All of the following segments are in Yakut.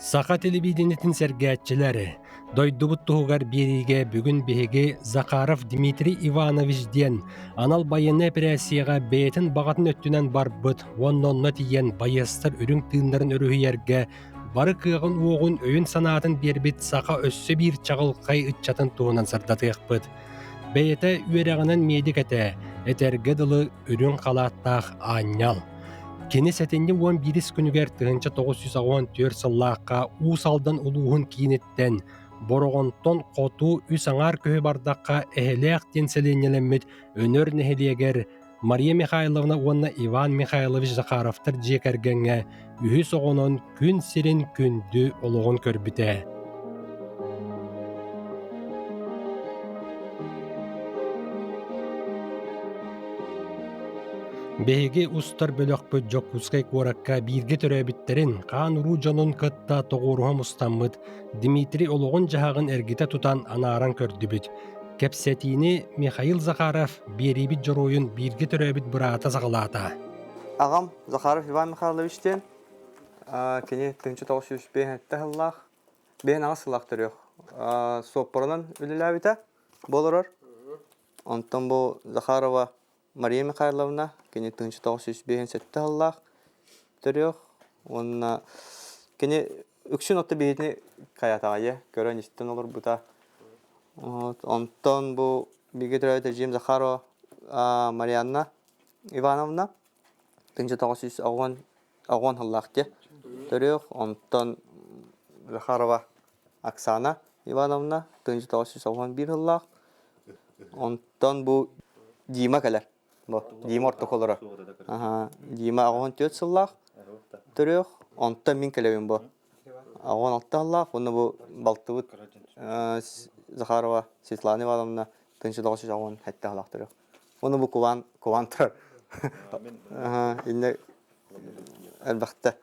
Саха телевидениетин сэргээччилэр, дойдубут туһугар биэриигэ бүгүн биһиги Захаров Дмитрий Иванович диэн анал байыаннай эпэрээссийэҕэ бэйэтин баҕатын өттүнэн барбыт уонна онно тиийэн байыастар үрүҥ тыыннарын өрүһүйэргэ бары кыаҕын-уоҕун өйүн-санаатын биэрбит саха өссө биир чаҕылхай ыччатын туһунан сырдатыахпыт. Бэйэтэ үөрэҕинэн медик этэ, этэргэ дылы үрүҥ халааттаах аанньал. Кини сэтинньи 11 күнүгэр 1984 сыллаахха Уус Алдан улууһун кииниттэн Бороҕонтон хоту үс аҥаар көһү бардахха Эһэлээх диэн сэлиэнньэлэммит Өнөр нэһилиэгэр Мария Михайловна уонна Иван Михайлович Захаровтар дьиэ кэргэҥҥэ үһүс оҕонон күн сирин күндү олоҕун көрбүтэ. Биһиги устар бөлөхпүт Дьокуускай куоракка бииргэ төрөөбүттэрин, хаан-уруу дьонун кытта тоҕуоруһа мустаммыт Дмитрий олоҕун-дьаһаҕын эргитэ тутан анааран көрдүбүт. Кэпсэтиини Михаил Захаров биэриибит дьоруойун бииргэ төрөөбүт быраата саҕалаата. Аҕам Захаров Иван Михайлович диэн кини 1905 сыллаах, 58 сыллаах төрүөх суоппарынан үлэлээбитэ буоларар. Онтон бу Захарова Мария Михайловна кини 1957 сыллаах төрүөх уонна кини үксүн отто биһитини хайатаҕайы көрөн-истэн олорбута. Онтон бу бииргэ төрөөбүт эдьиийим Захарова Марианна Ивановна 1990 сыллаах дии төрүөх. Онтон Захарова Оксана Ивановна 1991 сыллаах. Онтон бу Дима кэлэр. Бу Дима ортоколоро. Дима 84 сыллаах төрүөх. Онтон мин кэлэбин бу. 16 сыллаах. Уонна бу балтыбыт Захарова Светлана Ивановна 1997 сыллаах төрүөх. Уонна бу Кулан Кулан турар. Инне элбэхтэ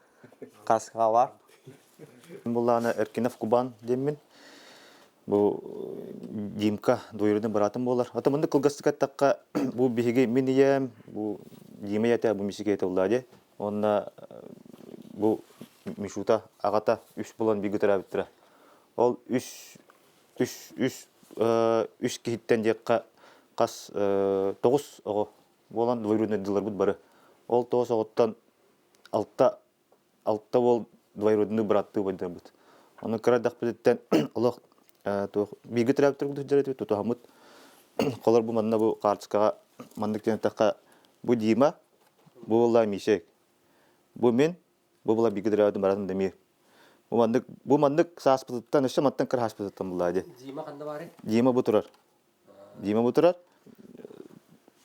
кааскаҕа баар. Буллаана Эркинов Кубан диэммин. Бу Димка двоюродный быраатым буолар. Ата мында кылгастык эттэххэ, бу биһиги мин ийэм, бу Дима ийэтэ, бу Мисике ийэтэ буллаа Онна бу Мишута аҕата үс булан бииргэ төрөөбүттэрэ. Ол үс үс үс үс киһиттэн диэххэ хас тоҕус оҕо буолан двоюродныйдыларбыт бары. Ол тоҕус оҕоттон алта алта уол двоюродный быраттыы убайдарбыт. Ону кыра эрдэхпититтэн олох туох бииргэ төрөөбүттэрбит сылдьар этибит тутуһаммыт холор бу манна бу хаартыскаҕа маннык диэн эттэххэ бу Дима бу буолла Мишек бу мин бу була бииргэ төрөөбүтүм баратын Дамир бу маннык бу маннык сааспытыттан өссө мантан кыра сааспытыттан буллаа дии Дима ханна баарый? Дима бу турар Дима бу турар.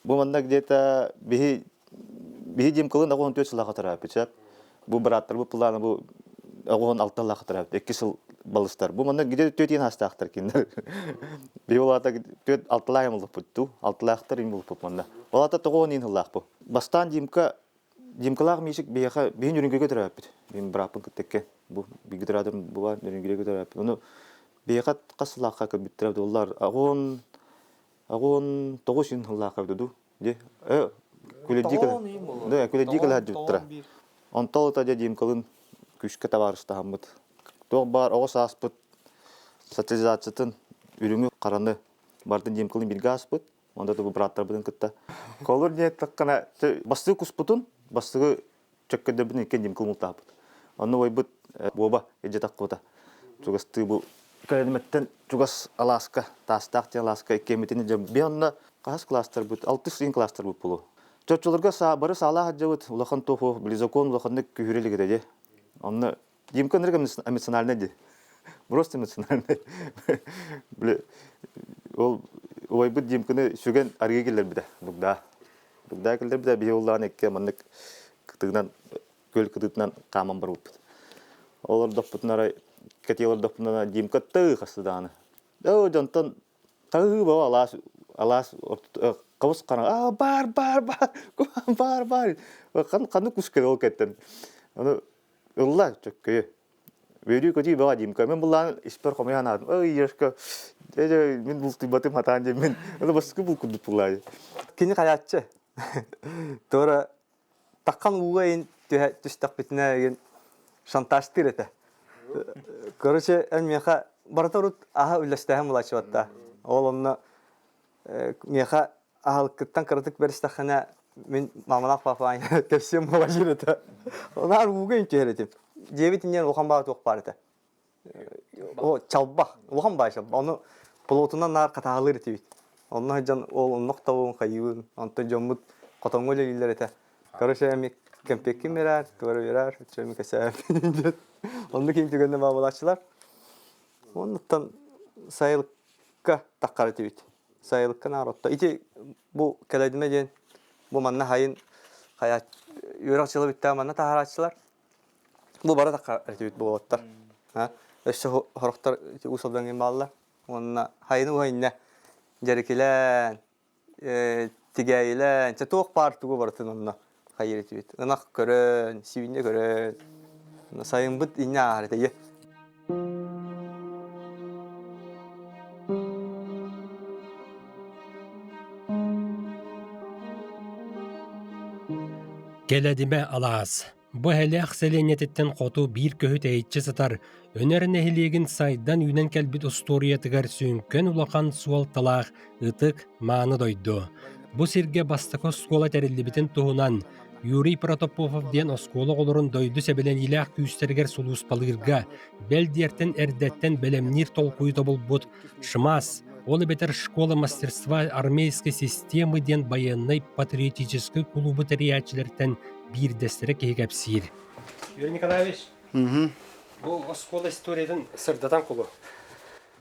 Бу манна где-то биһи биһи Димкалын 94 сыллаах төрөөппүт сөп. Бу бырааттарбыт плана бу 96 сыллаах төрөөппүт. Икки сыл балыстар. Бу манна где-то түөтиэн хаастаахтар кинилэр. Биһи ол аата түөт алтылаах болуппут ту. Алтылаахтар им болуппут манна. Ол аата тоҕо он сыллаах бу. Бастаан Димка Димкалаах Мишик биһиэхэ биһин Үрүҥгүгэ төрөөппүт. Мин бырааппын кытта икки. Бу бииргэ төрөөтүм була Үрүҥгүгэ төрөөппүт. Ону биһиэхэ хас сыллаахха көрбүттэрэ буоллар аҕон аҕон тоҕус үн сыллаахха эбитэ дуу дии э күлэдии да күлэдии кэлэ сылдьыбыттара онтон ыта дьэ Димкалыын күүскэ табаарыстаһаммыт туох баар оҕо сааспыт социализациятын үрүҥү хараны бардын Димкалыын бииргэ ааспыт Онда бу бырааттарбытын кытта. Колор диэтэххинэ бастыгы куспутун, бастыгы чөккөдөрбүтүн иккиэн дим кылмылтааппыт. Онно уойбут буоба илдьэ таххыбыта. Чугастыы бу кэлимэттэн чугас алааска, таастаах диэн алааска иккиэммитин илдьэ би онно хаһыс класстарбыт, алтыс ыйын класстарбыт буолуо. Чоччолорго бары саалаах сылдьабыт, улахан туоху, близокон улаханнык күһүрэ илик этэ дии. Онно Димка ынырык эмоциональный дии. Просто эмоциональный. Били ол убайбыт Димканы сүгэн арыгы киллэрбитэ. Дугдаа. Дугдаа киллэрбитэ биһи уллаан икки маннык кытыгынан күөл кытыытынан хааман барбыппыт. Ол ордохпутун арай кэтии олордохпутуна Димка тыы хаста даҕаны. Оо дьонтон Таһыы баба алаас алаас хабыс хара аа баар баар баар баар баар хан ханнык кус кэлэ ол кэттэн ону ылла чөккөйө үөрүү көтүү баҕа Димка мен буллаан испэр хомуйан аатым ой Ешка мин бултуйбатым хатаан диэн мин аны баскы бул курдук буллаайы Кини хайааччы туора таххан ууга ин түһэ түстэхпитинэ игин шантажтыыр этэ. Короче, эн миэхэ барыта урут аһа үллэстэһэн булааччыбатта. Ол онно миэхэ аһылыккыттан кыратык бэристэххинэ мин мамалаах папаан кэпсиэм буолар этэ. Онаар ууга интүһэр этим. Дьиэбит иннинэн улахан баа туох баар этэ. О, чалбах, улахан баа чалбах. Ону плотунан наар хатаалыыр этибит. Онно сылдьан ол оннук табын хайыыбын. Онтон дьоммут хотоҥҥо үлэлииллэр этэ. Короче, эми кэмпиэккин берээр, туора берээр, үчүгэй кэсээбин диэн. Оннук киин түгэннэ баабылааччылар. Оннуттан сайылыкка таххар этибит. Сайылыкка наар отто. Ити бу кэлэдимэ диэн бу манна хайын хайа үөрэх дьыла бүттэҕэ манна таһаарааччылар. Бу бары таххар этибит буолуоттар. Өссө сорохтор ити уус алдаҥҥын бааллар. Уонна хайыны уһа иннэ дьэрикилээн тигээйилээн, чэ туох баар тугу барытын онно хайыр этибит. Ынах көрөн, сибинньэ көрөн, сайынбыт инньэ ааһар этэ. Кэлэдимэ алаас. Бу эһэлээх сэлиэнньэтиттэн хоту биир көһү тэйиччи сытар Өнөр нэһилиэгин сайдан-үүнэн кэлбит устуоруйатыгар сүҥкэн улахан суолталаах ытык мааны дойду. Бу сиргэ бастакы оскуола тэриллибитин туһунан Юрий Протопопов диэн оскуола оҕолорун дойду сэбилэниилээх күүстэригэр сулууспалыырга, бэл диэртэн эрдэттэн бэлэмниир толкуйу тобулбут ШМАС, ол эбэтэр «Школа мастерства армейской системы» диэн байыаннай патриотическай кулуубу тэрийээччилэртэн биирдэстэрэ киһи кэпсиир. Юрий Николаевич, бу оскуола историятын сырдатан кулу.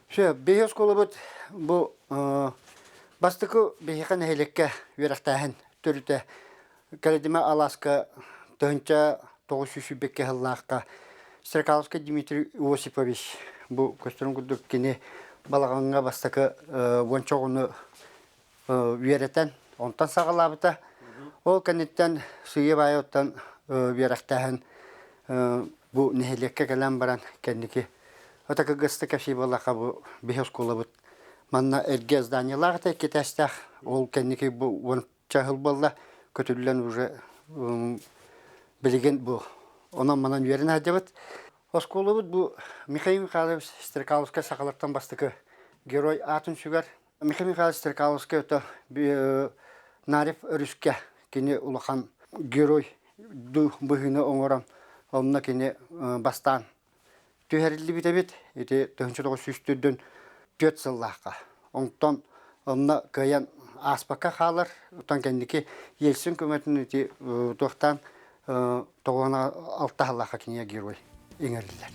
Все, биһи оскуолабыт бу бастакы биһиэхэ нэһилиэккэ үөрэхтээһин төрүтэ Кэлэдимэ алааска 1922 сыллаахха Стрекаловскай Дмитрий Осипович бу көстөрүн курдук кини балаҕаҥҥа бастакы уонча оҕону үөрэтэн онтон саҕалаабыта. Ол кэнниттэн сыыйа-баайа оттон үөрэхтээһин бу нэһилиэккэ кэлэн баран кэнники ытакыгыста кэпсии буоллахха бу биһи оскуолабыт манна эргэ зданиелаах этэ икки этээстээх ол кэнники бу уонча сыл буолла көтүллэн уже билигин бу онон-манан үөрэнэ сылдьабыт. Оскуолабыт бу Михаил Михайлович Стрекаловскай сахалартан бастакы герой аатын сүгэр. Михаил Михайлович Стрекаловскай это Нарев өрүскэ кини улахан герой быһыыны оҥорон онно кини бастаан түһэриллибит эбит. Ити 1904 сыллаахха. Онтон онно кыайан ааспакка хаалар. Оттон кэнники Ельцин көмөтүн ити туохтаан 96 сыллаахха кинигэ герой иҥэриллэр.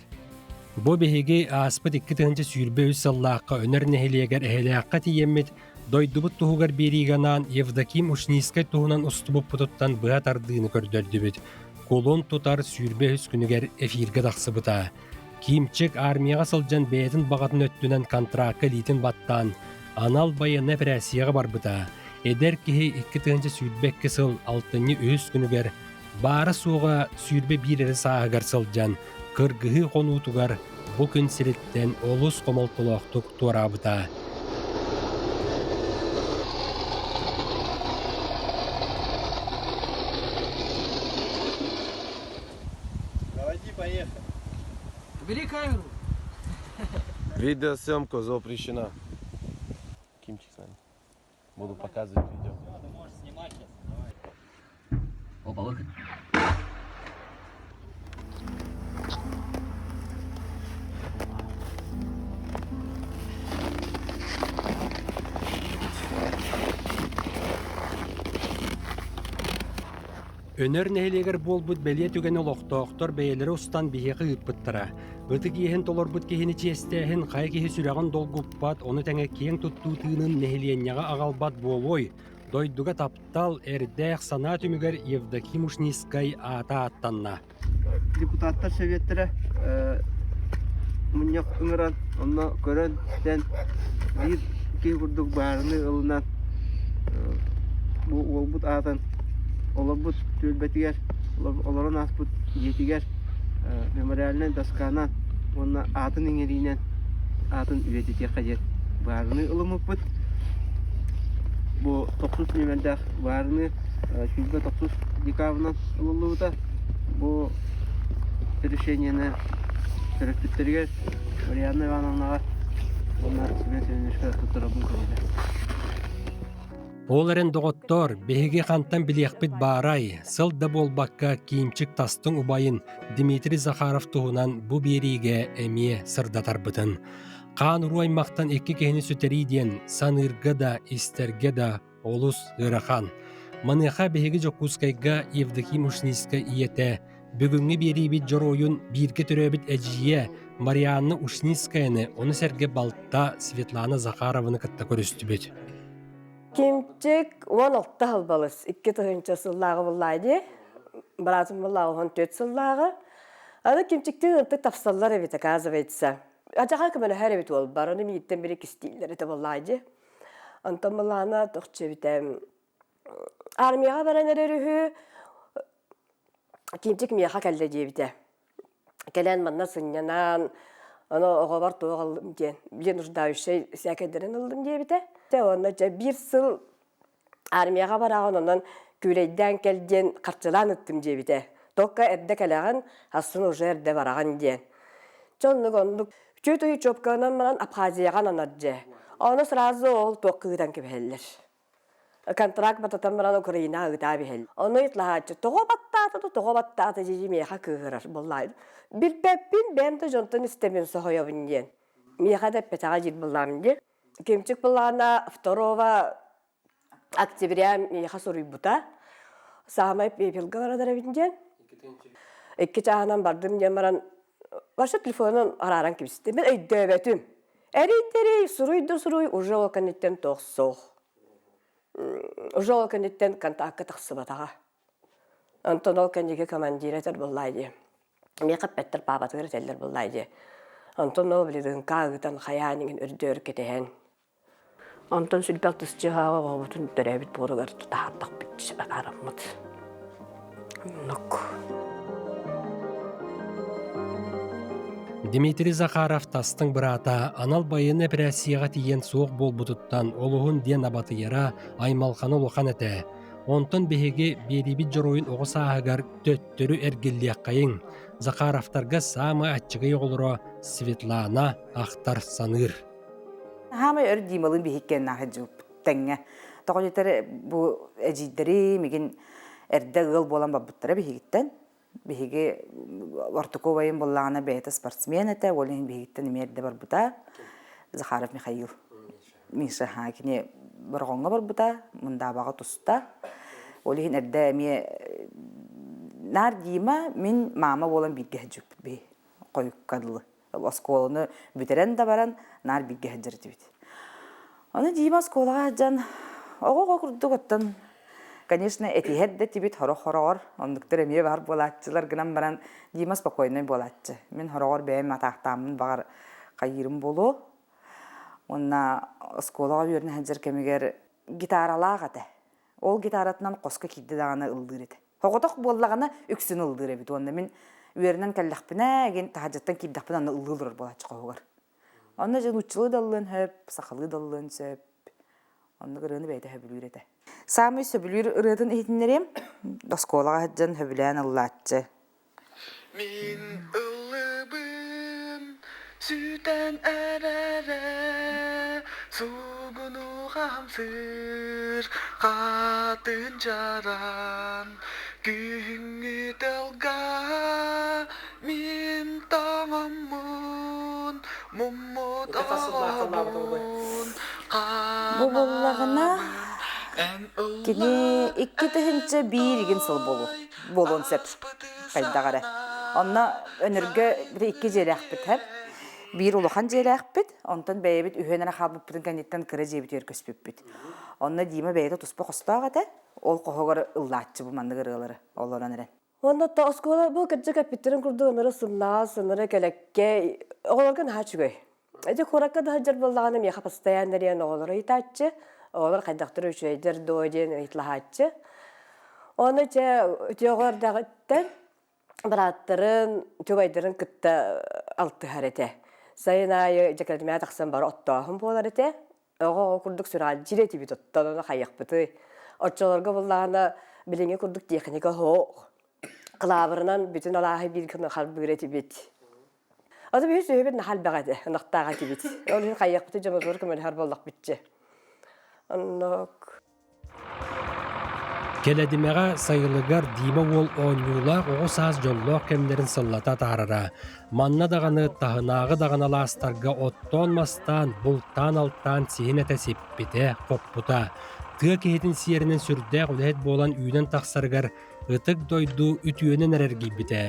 Бу биһиги ааспыт 2023 сыллаахха Өнөр нэһилиэгэр Эһэлээххэ тиийэммит, дойдубут туһугар биэриигэ анаан Евдоким Ушницкай туһунан устубуппутуттан быһа тардыыны көрдөрдүбүт. Кулун тутар 23 күнүгэр эфиргэ тахсыбыта. Кимчик армияҕа сылдьан бэйэтин баҕатын өттүнэн контракка илиитин баттаан, анал байыаннай эпэрээссийэҕэ барбыта. Эдэр киһи 2022 сыл алтынньы үһүс күнүгэр баара-суоҕа 21 эрэ сааһыгар сылдьан, кыргыһыы хонуутугар бу күн сириттэн олус хомолтолоохтук туораабыта. Заводи, поехали. Бери камеру. Видеосъемка запрещена. Кимчик с нами. Буду показывать видео. Ты можешь снимать сейчас. Давай. Опа, выход. Өнөр нэһилиэгэр буолбут бэлиэ түгэни олохтоохтор бэйэлэрэ устан биһиэхэ ыыппыттара. Ытык иэһин толорбут киһини чиэстээһин хайа киһи сүрэҕин долгуппат, ону тэҥэ киэҥ туттуу тыынын нэһилиэнньэҕэ аҕалбат буолуой? Дойдуга таптал, эрдээх санаа түмүгэр Евдоким Ушницкай аата ааттанна. Депутаттар советтара мунньах ыҥыран, онно көрөн-истэн биир киһи курдук баарыны ылынан бу уолбут аатын олорбут түөлбэтигэр, олорон ааспыт дьиэтигэр мемориальнай досканан уонна аатын иҥэриинэн аатын үйэтитиэххэ диэн баарыны ылыммыппыт. Бу тохсус нүөмэрдээх баарыны 190 декабынан ылыллыбыта. Бу решениены Төрөппүттэригэр Марианна Ивановнаҕа уонна Семен Семеновичка туттарабын көҥүлэ. Ол эрэн доҕоттоор, биһиги хантан билиэхпит баарай, сыл да буолбакка Киимчик тастыҥ убайын Дмитрий Захаров туһунан бу биэриигэ эмиэ сырдатарбытын. Хаан уруу аймахтан икки киһини сүтэрии диэн саныырга да, истэргэ да олус ыарахан. Маныаха биһиги Дьокуускайга Евдокия Ушницкая ийэтэ, бүгүҥҥү биэриибит дьоруойун бииргэ төрөөбүт эдьиийэ Марианна Ушницкаяны, ону сэргэ балта Светлана Захарованы кытта көрүстүбүт. Кимчик 16 сыл балыс, 2 сыллааҕы буллаа дии. Быраатым буллааҕы 14 сыллааҕы. Аны Кимчиктиин ынтык тапсаллар эбит, оказывается. Адьаҕа көмөлөһөр эбит уолбар, ону миигиттэн били кистииллэр этэ буоллаа дии. Онтон былаана тохчу эбитэ армияҕа баран эрэр үһү Кимчик миэхэ кэллэ диэбитэ. Кэлэн манна сынньанан, ону оҕобор туох ыллым диэн, били нуждающай сээкэйдэрин ыллым диэбитэ. Дьэ уонна дьэ биир сыл армияҕа бараҕын, онон күүлэйдээн кэл диэн харчылаан ыттым диэбитэ. Только эрдэ кэлэҕин, ахсын уже эрдэ бараҕын диэн. Дьэ оннук оннук Үчүгэй туһучуопканан баран Абхазияҕа ананар дьэ. Ону сразу ол туох кыытан кэбиһэллэр. Контракт бататан баран Украинаҕа ыытаа биһэл. Ону ыйытлаһааччы тоҕо баттаата да тоҕо баттаата дии миэхэ кыыһырар буоллаайын. Билбэппин бэйэм да дьонтон истэбин соһуйабын диэн. Миэхэ да эппэтэҕэ диир буоллаам дии. Кимчик былаана второго октября миэхэ суруйбута. Саамай пепелга барар эбит диэн. Икки чааһынан бардым диэн баран вообще телефонун арааран кэбистим. Мен өйдөөбөтүм. Эрий-тэрий, суруй да суруй, уже ол кэнниттэн туох суох. Уже ол кэнниттэн контакка тахсыбатаҕа. Онтон ол кэнники командир этэр буоллаа дии. Миэхэ эппэттэр паапатыгар этэллэр буоллаа дии. Онтон ол били дыҥка ыытан хайаан иҥин өрдөөр кэтэһэн Онтон сүлбэх тысчыһааҕа оҕобутун төрөөбүт буоругар тутаһардахпыт атаараммыт. Оннук. Дмитрий Захаров тастыҥ быраата анал байыаннай эпэрээссийэҕэ тиийэн суох буолбутуттан олуһун диэн абатыйара аймалҕана улахан этэ. Онтон биһиги биэриибит дьоруойун оҕо сааһыгар төттөрү эргиллиэххэйиҥ. Захаровтарга саамай аччыгый оҕолоро Светлана ахтар саныыр. Хаамай өр Дималыын биһиккэннэ сылдьыбыппыт тэҥҥэ. Тоҕо диэтэр бу эдьиийдэри мигин эрдэ ыал буолан барбыттара биһигиттэн. Биһиги Ортоку убайым буоллаҕына бэйэтэ спортсмен этэ, ол иһин биһигиттэн эмиэ эрдэ барбыта. Захаров Михаил. Миша ха кини Бороҕоҥҥо барбыта, Мындаабаҕа туста. Ол иһин эрдэ эмиэ наар Дима, мин маама буолан бииргэ сылдьыбыппыт биһи хойукка дылы. Оскуоланы бүтэрэн да баран наар бииргэ сылдьар этибит. Ону Дима оскуолаҕа сылдьан оҕо-оҕо курдук оттон конечно этиһэр да этибит сорох-хороҕор оннуктар эмиэ баар буолааччылар гынан баран Дима спокойнай буолааччы. Мин хороҕор бэйэм атаахтааммын баҕар хайыырым буолуо. Уонна оскуолаҕа үөрэнэ сылдьар кэмигэр гитаралаах этэ. Ол гитаратынан хоско киирдэ даҕаны ыллыыр этэ. Соҕотох буоллаҕына үксүн ыллыыр эбит уонна мин үөрэнэн кэллэхпинэ эгин таһырдьаттан киирдэхпинэ онно ыллыы олорор буолааччы хоһугар. Онно дьэ нууччалыы да ыллыан сөп, сахалыы да ыллыан сөп. Оннук ырыаны бэйэтэ сөбүлүүр этэ. Саамай сөбүлүүр ырыатын иһитиннэриэм. Оскуолаҕа сылдьан сөбүлээн ыллааччы. Мин ыллыбын сүтэн эрэрэ Сугуну хамсыыр хатын чаран Күһүҥҥү тылга мин тоҥоммун Муммут оҕобун Бу буоллаҕына кини 2001 игин сыл буолуо буолуон сөп хайдах эрэ. Онно Өнөргө икки дьиэлээхпит һэп. Биир улахан дьиэлээхпит, онтон бэйэбит үһүөн эрэ хаалбыппытын кэнниттэн кыра дьиэбитигэр көспүппүт. Онно Дима бэйэтэ туспа хостоох этэ. Ол хоһугар ыллааччы бу маннык ырыалары олорон эрэн. Уонна то оскуола бу кырдьык эппиттэрин курдук ыныры сымнаҕас, ыныры кэлэккэ оҕолорго наһаа үчүгэй. Ити куоракка да сылдьар буоллаҕына миэхэ постоянно диэн оҕолору ыйытааччы, оҕолор хайдахтар үчүгэйдэр дуо диэн ыйыталаһааччы. Ону чэ үтүө оҕо эрдэҕиттэн бырааттарын, чубайдарын кытта алтыһар этэ. Сайын аайы дьэкэрдимээ тахсан бары оттооһун буолар этэ. Оҕо-оҕо курдук сүрэҕэлдьиир этибит оттон ону хайыахпытый. Оччолорго буллаҕына билиҥҥи курдук техника суох. Кылаабырынан бүтүн алааһы биир гына харбыыр этибит. Ото биһи сүөһүбүт наһаа элбэх этэ, ынахтаах этибит. Ол иһин хайыахпытый дьоммутугар көмөлөһөр буоллахпытчы. Оннук. Кэлэдимэҕэ сайылыгар Дима уол оонньуулаах оҕо саас дьоллоох кэмнэрин сыллата атаарара. Манна даҕаны таһынааҕы даҕаны алаастарга оттоон-мастаан, бултаан-алтаан сиһин этэ сиппитэ, хоппута. Тыа киһитин сиэринэн сүрдээх үлэһит буолан үүнэн тахсарыгар ытык дойду үтүөнэн эрэ эргийбитэ.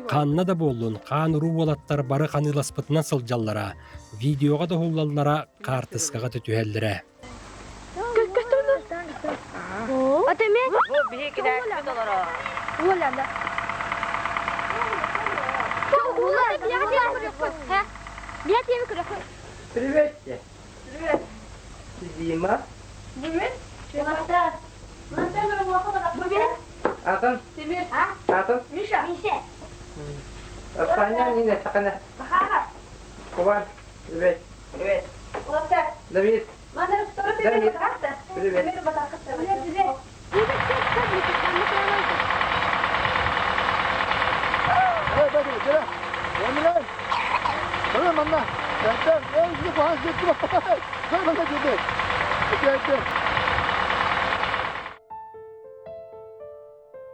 Ханна да буоллун, хаан-уруу уолаттар бары ханыыласпытынан сылдьаллара, видеоҕа да уһуллаллара, хаартыскаҕа да түһэллэрэ. Привет. Привет. Дима. Атын. Атын. Миша. Саня, Нина, Сахана. Кубан. Привет. Привет. Давид. Давид. Привет.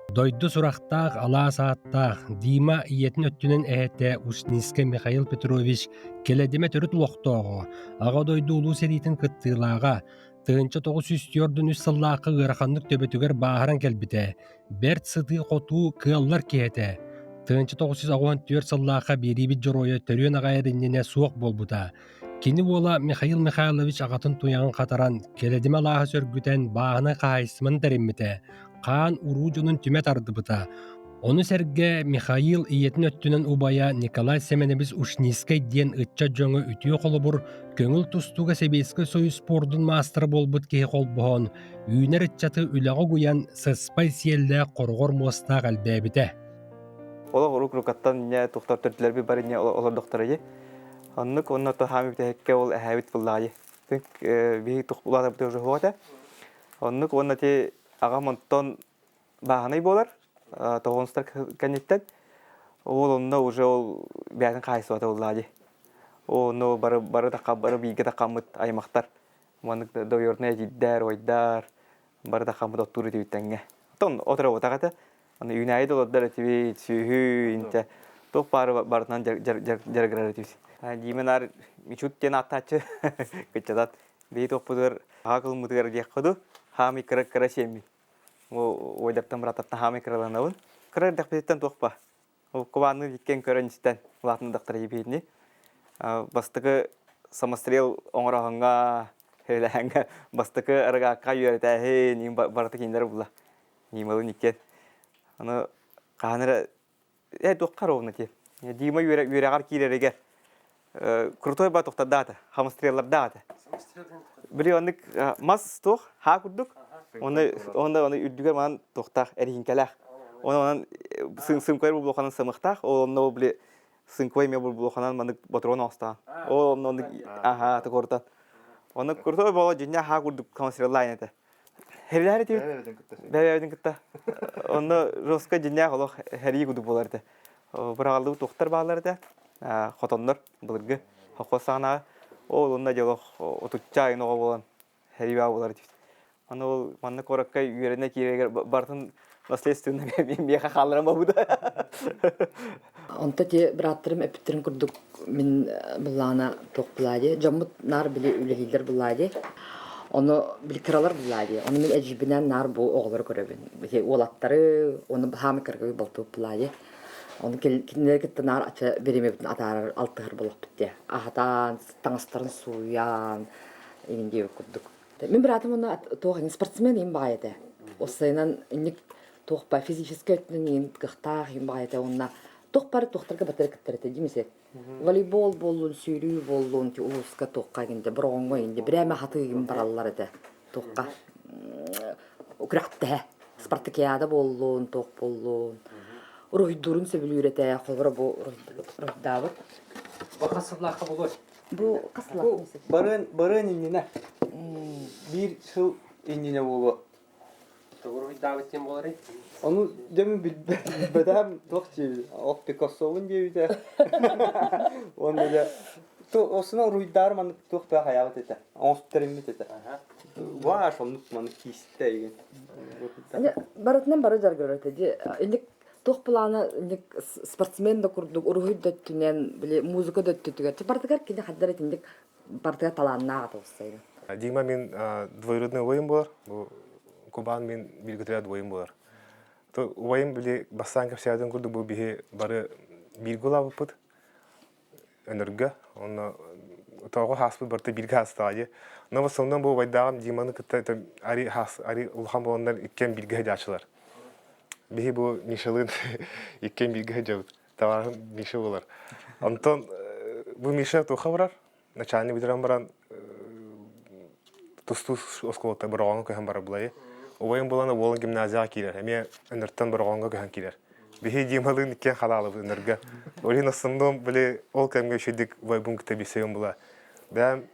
Дойду сурахтаах, алаас ааттаах Дима ийэтин өттүнэн эһэтэ Ушницкай Михаил Петрович Кэлэдимэ төрүт олохтооҕо, Аҕа дойду Улуу сэриитин кыттыылааҕа, 1943 сыллаахха ыараханнык төбөтүгэр бааһыран кэлбитэ, бэрт сытыы-хотуу кыаллар киһи этэ. 1984 сыллаахха биэриибит дьоруойа төрүөн аҕай эриннинэ суох буолбута. Кини уола Михаил Михайлович аҕатын туйаҕын хатаран, Кэлэдимэ алааһы сөргүтэн, бааһынай хаһаайыстыбаны тэриммитэ, хаан уруу дьонун түмэ тардыбыта. Ону сэргэ Михаил ийэтин өттүнэн убайа Николай Семенович Ушницкай диэн ыччат дьоҥо үтүө холобур, көҥүл тустууга Сэбиэскэй Союз спордун маастара буолбут киһи холбоһон, үүнэр ыччаты үлэҕэ угуйан, сыспай сиэллээх хороҕор муостаах элбээбитэ. Олох урук-рукаттан не тухтар төрдүлэрби бары не олордохторой. Оннук онно тоһаами бүтэһиккэ ол эһээбит буллаайы. Биһи тух улаатабыт уже хуота. Оннук уонна ти аҕам онтон бааһынай буолар тоҕонустар кэнниттэн ол онно уже ол бэйэтин хаайсыбата буоллаа дии. Онно бары бары бары бииргэ таххаммыт аймахтар маннык двоюродный эдьиийдэр, ойдар бары таххаммыт оттуур этибит тэҥҥэ. Оттон отура этэ. Аны үүнээйи да олордор этибит, сүөһү, интэ туох баары барытынан дьарыгырар этибит. Дима наар Мичут диэн ааттааччы кыччатат Бии туохпутугар аҕа кылыммытыгар диэххэ дуу, хаамый кыра кыра сиэммин. Уойдартан бырааттартан хаамый кыраланабын. Кыра эрдэхпититтэн туох ба. Ол кубаанны иккиэн көрөн истэн улаатыннардахтара ебиһини. Бастакы самострел оҥороһоҥҥо, үлэһэҥҥэ бастакы арыгаакка үөрэтээһин барыта кинилэр булла. Нималын иккиэн. Аны хаһан эрэ Э, туохха ровно ти. Дима үөрэҕэр киирэригэр крутой ба тохтардаата, хамстреллардаата. Били оннук мас туох, хаа курдук. Оны онда оны үрдүгэр манан туохтаах эриһинкэлээх. Оны онон сыҥкой булуханан сымыхтаах, ол онно били сыҥкой ме булуханан манык ботурон оҥостаан. Ол онно оннук аха токортан. Оны крутой боло дьиння хаа курдук хамстреллаан этэ. Хэрилэһэр этибит. Бэйэ-бэйэбитин кытта. Онно жестко дьиннээх олох хэрии кудук буолар этэ. Быраҕаллыбыт туохтар бааллар этэ. Хотоннор былыргы холкуос саҕанааҕы. Ол онно дьэ олох отучча айын оҕо буолан хэрии баа буолар этибит. Аны ол манна куоракка үөрэнэ киирэригэр барытын наследственно миэхэ хаалларан барбыта. Онто ти бырааттарым эппиттэрин курдук мин былаана туох булаа дии. Дьоммут наар били үлэлииллэр булаа дии. Ону били кыралар булаа дии. Ону мин эдьиийбинээн наар бу оҕолору көрөбүн. Ити уолаттары, ону хаамы кыргый балтыбыт булаа дии. Ону кинилэри кытта наар ача бириэмэбитин атаарар алтыһар буолуохпут дии. Аһатаан, таҥастарын сууйан, иҥин диэбит курдук. Мин быраатым уонна туох спортсмен им баҕайы этэ. Уопсайынан инник туох ба физическэй өттүнэн иин кыахтаах им баҕайы этэ уонна туох бары туохтарга батары кыттар этэ димисе. Волейбол буоллун, сүүрүү буоллун, ти улууска туохха инде бороҕоҥҥо инде бирээмэ хатыы бараллар этэ. Туохха күрэхтэһэ спартакиада буоллун, туох буоллун. Уруһуйдуурун сөбүлүүр этэ, холобура бу уруһуйдаабыт. Баха сыллаахха буолуой? Бу хас Бу барыан барыан иннинэ. Биир сыл иннинэ буолуо. Тугуруйдаабыт диэн буоларый? Ону дьэ билбэтэҕим туох диэбит, ох Пикассобун диэбитэ. Уонна дьэ осуна уруйдаары маннык туох да хайаабыт этэ, оҥостор этэ. Ваш оннук маннык киистэ игин. Барытынан бары дьарыгырар этэ. Дьэ, инник туох плана инник спортсмен да курдук уруһуй да өттүнэн, били музыка да өттүтүгэр. Барытыгар кини хаддар итинник барытыгар талааннаах ата устайын. Дима мин двоюродный убайым буолар. Бу Кубан мин бииргэ двойум буолар. То убайым били бастаан кэпсээтин курдук бу биһи бары бииргэ улаабыппыт өнөргө. Онно тоҕо хааспыт барыта бииргэ хаастаҕа дии. Но в основном бу убайдааҕым Диманы кытта ари хаас ари улахан буоланнар иккиэн бииргэ сылдьааччылар. Биһи бу Мишалыын иккиэн бииргэ сылдьабыт. Табаарым Миша буолар. Онтон бу Миша туохха барар? Начальник бүтэрэн баран тустуу оскуолата Бороҕоҥҥо көһөн барар булайы. Убайым булан уолун гимназияҕа киирэр. Эмиэ Өнөртөн Бороҕоҥҥо көһөн киирэр. Биһи Дималыын иккиэн халаалыбыт Өнөргө. Ол иһин основном били ол кэмҥэ үчүгдүк убайбын кытта билсэбин була. Бэйэм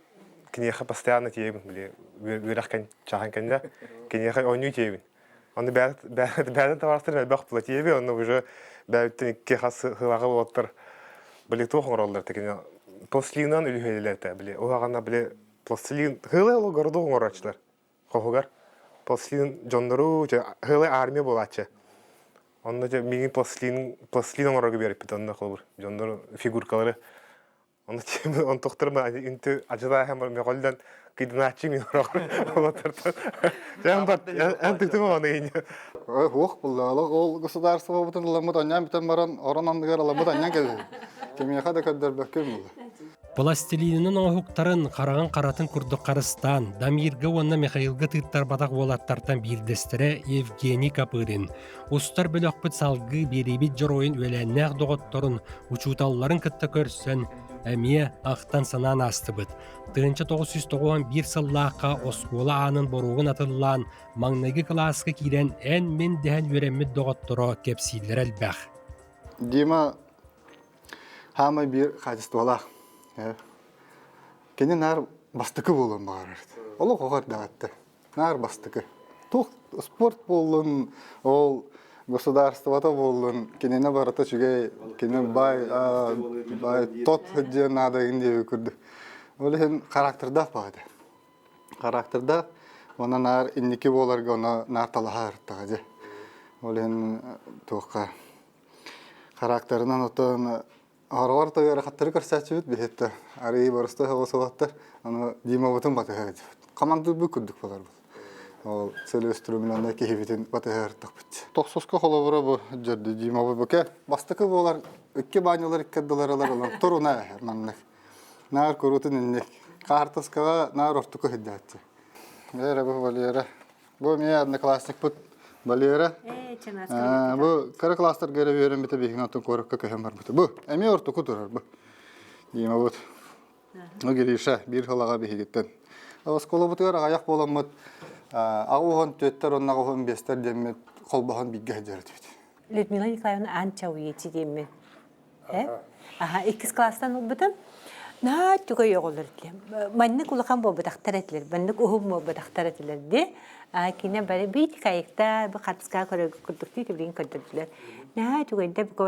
киниэхэ постоянно тиийэбин били үөрэх чааһын кэннэ киниэхэ оонньуу тиийэбин. Ону бэйэтин табаарыстарын элбэх платиеби, онно уже бэйэбиттэн икки хас сылаҕа уолаттар били туох оҥороллор этэ пластилинынан үлүһүйэллэр этэ били уһаҕана били пластилин хылы ол городок оҥорооччулар хоһугар пластилин дьоннору хылы армия буолааччы онно дьэ миигин пластилин пластилин оҥорорго биэрпит онно холобур дьоннору фигуркалары Ону онтохторум үнтү ажылааһан мөҕөллөн кыйдынааччы мин олотортон. Эн бар эн тытым оны ини. Уох булла ол государство бутун ыламмыт анньан бүтэн баран орон анныгар ыламмыт анньан кэлэр. Кимиэхэ да көрдөрбөккүн булла. Пластилинынан оҥоһуктарын хараҕын харатын курдук харыстаан, Дамирга уонна Михаилга тыыттарбатах уолаттартан биирдэстэрэ Евгений Копырин. Устар бөлөхпүт салгыы биэриибит дьоруойун үөлээннээх доҕотторун, учууталларын кытта көрсөн, эмиэ ахтан-санаан аастыбыт. 1991 сыллаахха оскуола аанын боруогун атыллаан, маҥнайгы кылааска киирэн эн-мин дэһэн үөрэммит доҕотторо кэпсииллэрэ элбэх. Дима хаамай биир хаачыстыбалаах. Кини наар бастакы буолуон баҕарар. Олох оҕо эрдэҕиттэн. Наар бастакы. Туох спорт буоллун, ол государствота буоллун, кинини барыта үчүгэй, кини баай, баай тот диэн наада диэби курдук. Ол иһин характердаах баҕата. Характердаах, уонна наар инники буоларга ону наар талаһа ырыттаҕа дьэ. Ол иһин туохха характерынан отон Хороҕор да ыарахаттары көрсөөччүбүт биһиттэ. Арыый боростой соҕус уолаттар. Аны Димабытын батыһа сылдьыбыт. Хамандыырбыт курдук буоларбыт. Ол целеустремленный киһибитин батыһа ырыттахпыт. Тохсуска холобура бу дьөрдү Димабыт буке бастакы буолар икки баанньалар икки ардыларылар ылан туруна эһэр маннык. Наар куруутун инник. Хаартыскаҕа наар ортуку сылдьааччы. Валера бу Валера. Бу эмиэ одноклассникпыт Валера. Бу кыра класстарга эрэ үөрэммитэ биһигин оттон куоракка көһөн барбыта. Бу эмиэ ортоку турар бу. Димабыт. Ну Гриша биир сылаҕа биһигиттэн. Оскуолабытыгар аҕыйах буоламмыт аҕа түөттэр уонна аҕа биэстэр диэммит холбоһон бииргэ сылдьар этибит. Людмила Николаевна Аан Чауечи диэммин. Аха, иккис класстан ылбытым. Наһаа түгэй оҕолор этилэр. Маннык улахан буолбатахтар этилэр, маннык уһун буолбатахтар этилэр дии. Кине бары биир кайыкта бу хартыскаҕа көрөргө курдук дии билигин көрдөрдүлэр. Наһаа үчүгэйдэ бу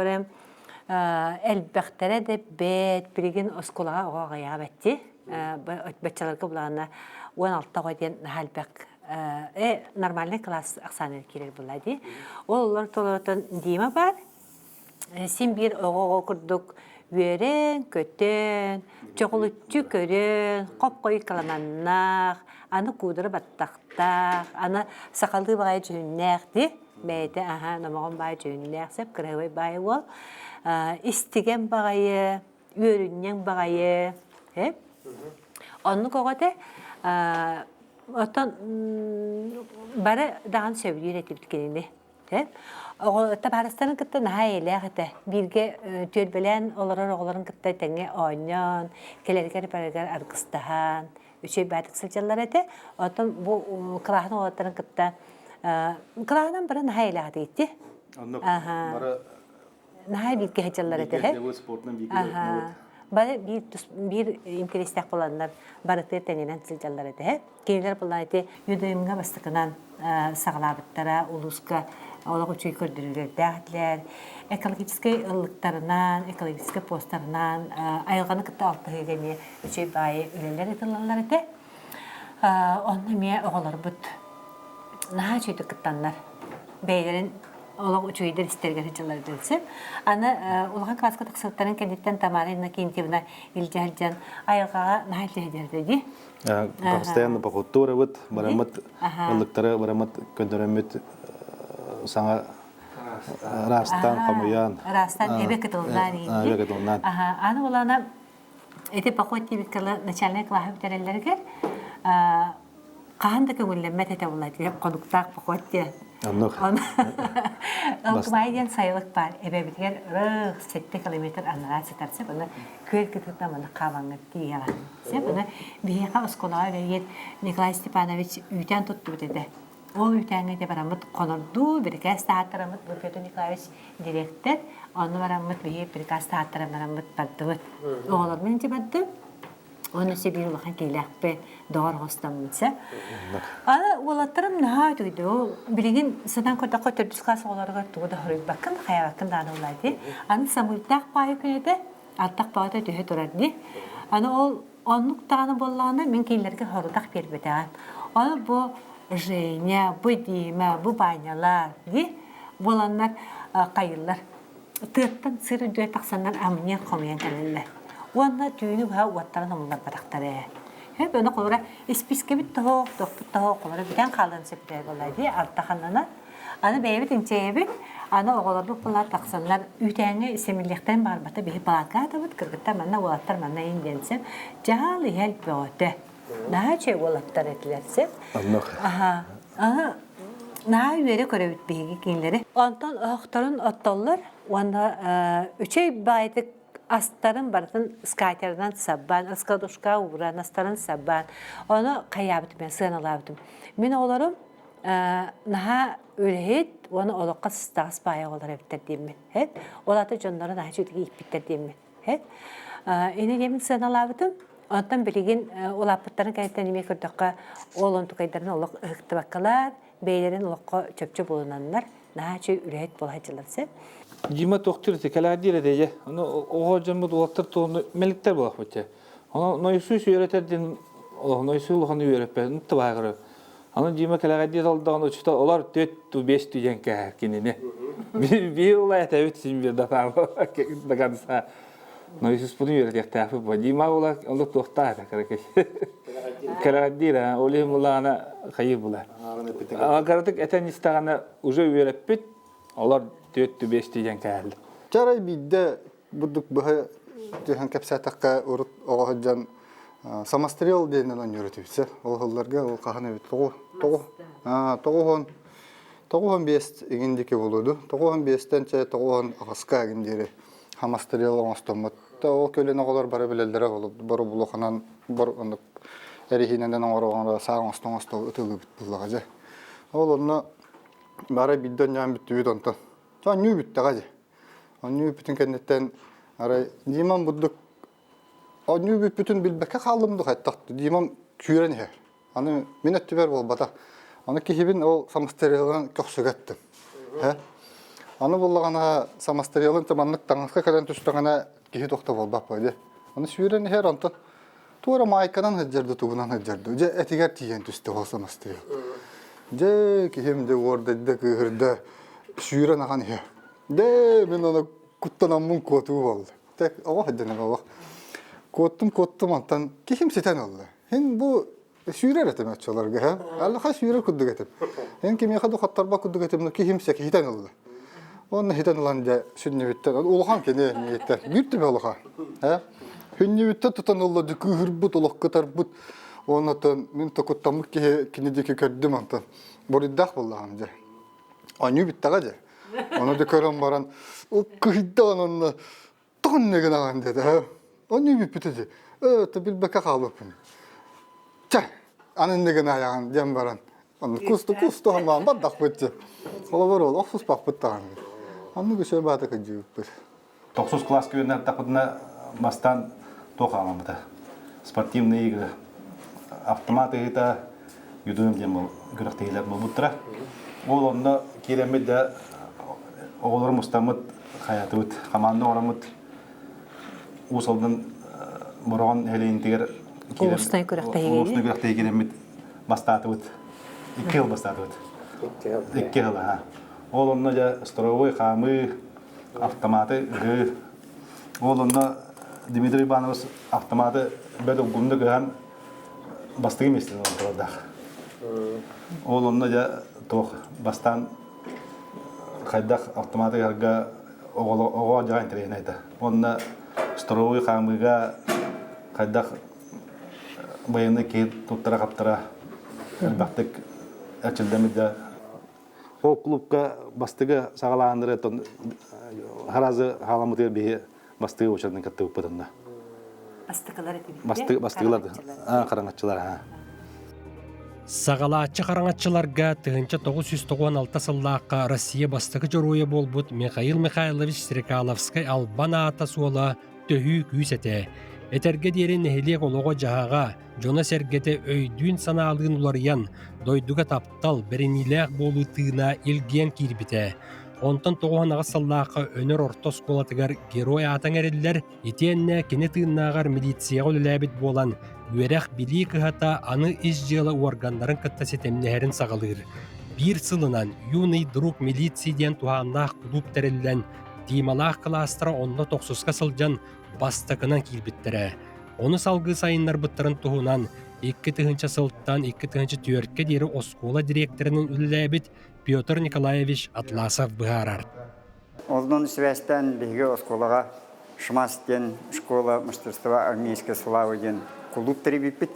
элбэхтэрэ да бэт билигин оскуолаҕа оҕо аҕыйаҕа бэтти. Баччаларга булаана 16 оҕо диэн наһаа элбэх нормальный класс ахсаанын киирэр буолла дии. Ол олор толоротон Дима бар, Син биир оҕо-оҕо курдук үөрэн-көтөн, чоҕулуччу көрөн, хоп-хойут кыламаннаах, аны куудара баттахтаах, аны сахалыы баҕайы дьүһүннээх дии, бэйэтэ аһа номоҕон баай дьүһүннээх, сөп кыраһыабай баай уол, истигэн баҕайы, үөрүнньэҥ баҕайы, э Оннук оҕо этэ. Оттон бары даҕаны сөбүлүүр этибит кинини. Оҕо табаарыстарын кытта наһаа эйэлээх этэ. Бииргэ түөлбэлээн олорор оҕолорун кытта тэҥҥэ оонньоон, кэлэригэр-барарыгар аргыстаһан, үчүгэй баайдык сылдьаллар этэ. Оттон бу кылааһын уолаттарын кытта кылааһынан бары наһаа эйэлээх этэ ити. Оннук бары Наһаа бииргэ сылдьаллар этэ. Бииргэ спортунан бииргэ. Бары биир биир интэриэстээх буоланнар барытыгар тэҥинэн сылдьаллар этэ. Кинилэр буоллаҕына ити ЮДМ-ҥа бастакынан саҕалаабыттара улууска олох үчүгэй көрдөрүүлэрдээх этилэр. Экологическай ыллыктарынан, экологическай постарынан айылҕаны кытта алтыһыыга эмиэ үчүгэй баайы үлэлэр ыытыллаллар этэ. Онно эмиэ оҕолорбут наһаа үчүгэйдик кыттаннар бэйэлэрин олох үчүгэйдэр истэригэр сылдьаллар дьылсы. Аны улахан кылааска тахсыбыттарын кэнниттэн Тамара Иннокентьевна илдьэ сылдьан айылҕаҕа наһаа илдьэ сылдьар дии. Постоянно походтуурабыт, бараммыт ыллыктары бараммыт көрдөрөммүт саҥа ыраастаан хомуйан. Ыраастаан эбэ кытылнаан Эбэ кытылнаан. Аны булана ити поход диэбит начальнай кылааһы бүтэрэллэригэр хаһан да көҥүллэммэт этэ була хонуктаах поход диэн. Оннук. Ылкыбай диэн сайылык баар. Эбэбитигэр ырых 7 километр анараа сытар сөп. Аны күөл кытыытынан маны хаамаҥҥын тиийэҕин. Сөп. Аны биһиэхэ оскуолаҕа үлэлиир Николай Степанович үүтээн туттубут этэ. Ол үүтээҥҥэ ити бараммыт хонордуу, бирикээс таһааттараммыт бу Петр Николаевич дириэктэр. Онно бараммыт биһи приказ таһааттаран бараммыт бардыбыт. Оҕолорбун ити бардым. Уонна өссө биир улахан киилээхпин доҕор оҥостоммут Аны уолаттарым наһаа үтүгүйдэ. Ол билигин санаан көрдөххө төрдүс класс оҕолоругар тугу да хоруйбаккын, хайаабаккын даҕаны улаа дии. Аны самыырдаах баайы күн этэ, ардах баҕата түһэ турар дии. Аны ол оннук даҕаны буоллаҕына мин кинилэргэ сорудах биэрбэтэҕим. Аны бу Женя, бу Дима, бу Ванялар дии буоланнар хайыыллар. Тыаттан сыр үрдүгэр тахсаннар амньыар хомуйан кэлэллэр. Уонна түүнү быһа уоттарын умулларбатахтар ээ. Хөп ону холобура испискэбит тоһоох, туохпут тоһоох холобура бүтэн хаалыан сөптөөх буолла дии алтаханнана. Аны бэйэбит инчэйэбит, аны оҕолорбут булар тахсаннар үүтээҥҥэ сэмиллиэхтэрин баҕарбата биһи палаакка атабыт, кыргыттар манна, уолаттар манна иин диэн сөп. Дьаһал иһэл бөҕөтө. Наһаа үчүгэй уолаттар этилэр сөп. Оннук. Аха. Аны наһаа үөрэ көрөбүт биһиги кинилэри. Онтон оһохторун оттоллор уонна үчүгэй баайдык астарын барытын скатерынан сабаан, раскладушка ууран астарын сабаан. Ону хайаабытым мен сыаналаабытым. Мин оҕолорум наһаа үлэһит уонна олоххо сыстаҕас баайа оҕолор эбиттэр диэммин. Ол аты дьонноро наһаа үчүгэй ииппиттэр диэммин. Ини диэмин сыаналаабытым. Онтон билигин улааппыттарын кэнниттэн эмиэ көрдөххө, ол онтукайдарын олох ыһыктыбаккалар, бэйэлэрин олоххо чопчу булунаннар, наһаа үчүгэй үлэһит буола сылдьаллар сөп. Дима тохтур ити кэлээр диир этэ Ону оҕо дьоммут уолаттар туону мэликтэр буолахпыт дьэ. Ону нойсуус үөрэтэр диэн нойсуу улахан үөрэппэт нуттабаһа Аны Дима кэлэҕэйдии толдоҕун учута олор түөт ту бес түйэн кэһэр кинини. Би ула этэбит син бир датаабы до конца. Но Иисуспутун үөрэтиэхтээхпит бу. Дима ула олох туохтаах этэ кыракый. Кэлэҕэйдиир а ол иһин булаана хайыы була. Агаратык этэн истэҕинэ уже үөрэппит олор түөт ту бес түйэн кэһэллэр. Чарай биирдэ бурдук быһа түһэн кэпсээтэххэ урут оҕо сылдьан самострел диэнинэн оонньуур этибит ол сылларга ол хаһан эбит тоҕу тоҕу тоҕуһун тоҕуһун биэс игин диэки буолуоду тоҕуһун биэстэн чэ тоҕуһун аҕыска игин диэри самострел оҥостоммут ол көлүн оҕолор бары билэллэрэ бары булуханан бар оннук эриһиинэнэн оҥоро оҥоро саа оҥосто оҥосто ытылыыбыт буллаҕа дьэ ол онно бары биирдэ онньоон бүттүбүт онтон оонньуу бүттэҕэ дьэ Онньуу бүппүтүн кэнниттэн арай Димам бурдук онньуу бүппүтүн билбэккэ хааллым дуу хайдах Димам күүрэн иһэр. Аны мин өттүбэр буолбатах. Аны киһибин ол самострелынан көхсүгэ эттим. Аны буллаҕына самострелын маннык таҥаска кэлэн түстэҕинэ киһи туох да буолбат буо дии. Аны сүүрэн иһэр онтон туора маайканан сылдьар да тугунан сылдьар да дьэ этигэр тиийэн түстэ ол самострел. Дьэ киһим дьэ уордайда кыыһырда сүүрэн ахан иһэр. Дэ, мин ону куттанаммын куотуу буолла. Тек оҕо сылдьан олох. Куоттум, куоттум, онтон киһим ситэн ылла. Һин бу сүүрэр этим оччолорго, һэ. Аллаха сүүрэр курдук этим. Һин кимиэхэ да хоттарбат курдук этим, киһим сэ хитэн ылла. Онно хитэн ылан дьэ сүнньүбүттэн, улахан кини мииттэн, биир түбэ улахан. Һэ. Хүнньүбүттэн тутан ылла, дьэ кыыһырбыт, олох кытарбыт. Оннотон мин токуттаммыт киһи кини диэки көрдүм онтон. Буруйдаах буоллаҕым дьэ. Оонньуу бүттэҕэ дьэ. Ону да көрөн баран, кыһыйдаҕын онно тоҕо иннэ гынаҕын диэтэ. Оонньуу бүппүтэ дии. Ээ, то билбэккэ хаалбыппын. Чэ, аны иннэ гынаайаҕын диэн баран, онно кусту кусту хамаан бардахпыт дии. Холобур ол охсуспаппыт даҕаны. Оннук үчүгэй баата кыдьыыппыт. Тохсус кылааска үөрэнэртэхпитинэ. бастаан туох хаалламмыта. Спортивные игры. Автомат ыһыыта юдуем диэн был күрэхтэһиилэр буолбуттара. Ол онно киирэммит да оҕолору мустаммыт хайатыбыт, хамаанда оҥороммут Уус Алдан Бороҕон нэһилиэнньэтигэр Улуустан күрэхтэһиигэ улуустан күрэхтэһии киирэммит бастаатыбыт. Икки сыл бастаатыбыт. Икки сыл, аха. Ол онно дьэ строевой хаамыы, автоматы ыһыы. Ол онно Дмитрий Иванович автоматы бэт улгумнук ыһан бастакы миэстэни ылан турардаах. Ол онно дьэ туох бастаан хайдах автоматы ыһарга оҕо дьаҕа интэриэһинэй этэ. Уонна строевой хаамыыга хайдах байыаннай киһи туттара-хаптара элбэхтик эрчиллэммит да ол клубка бастыгы саҕалааннары харазы хааламмытыгар биһи бастыгы учетын кыттыбыппыт онно. Бастыкылар этибит. Бастыгы бастыгылар хараҥаччылар аа. Саҕалааччы хараҥаччыларга 1996 сыллаахха Россия бастакы дьоруойа буолбут Михаил Михайлович Стрекаловскай албан аата суола төһүү күүс этэ. Этэргэ диэри нэһилиэк олоҕо-дьаһаҕа, дьоно-сэргэтэ өйдүүн-санаалыын уларыйан, дойдуга таптал, бэриниилээх буолуу тыына илгийэн киирбитэ. Онтон 98 сыллаахха Өнөр орто оскуолатыгар герой аата иҥэриллэр, итиэннэ кини тыыннааҕар милицияҕа үлэлээбит буолан, үөрэх-билии кыһата аны ис дьыала уорганнарын кытта ситимнэһэрин саҕалыыр. Биир сылынан «Юный друг милиции» диэн туһааннаах кулууп тэриллэн, Дималаах кылаастара онно тохсуска сылдьан бастакынан киирбиттэрэ. Ону салгыы сайыннарбыттарын туһунан 2000 сылтан 2004-кэ диэри оскуола дириэктэринэн үлэлээбит Петр Николаевич Атласов быһаарар. Онон сибээстээн биһиги оскуолаҕа ШМАС диэн школа мастерства армейской славы диэн кулууп тэрийбиппит.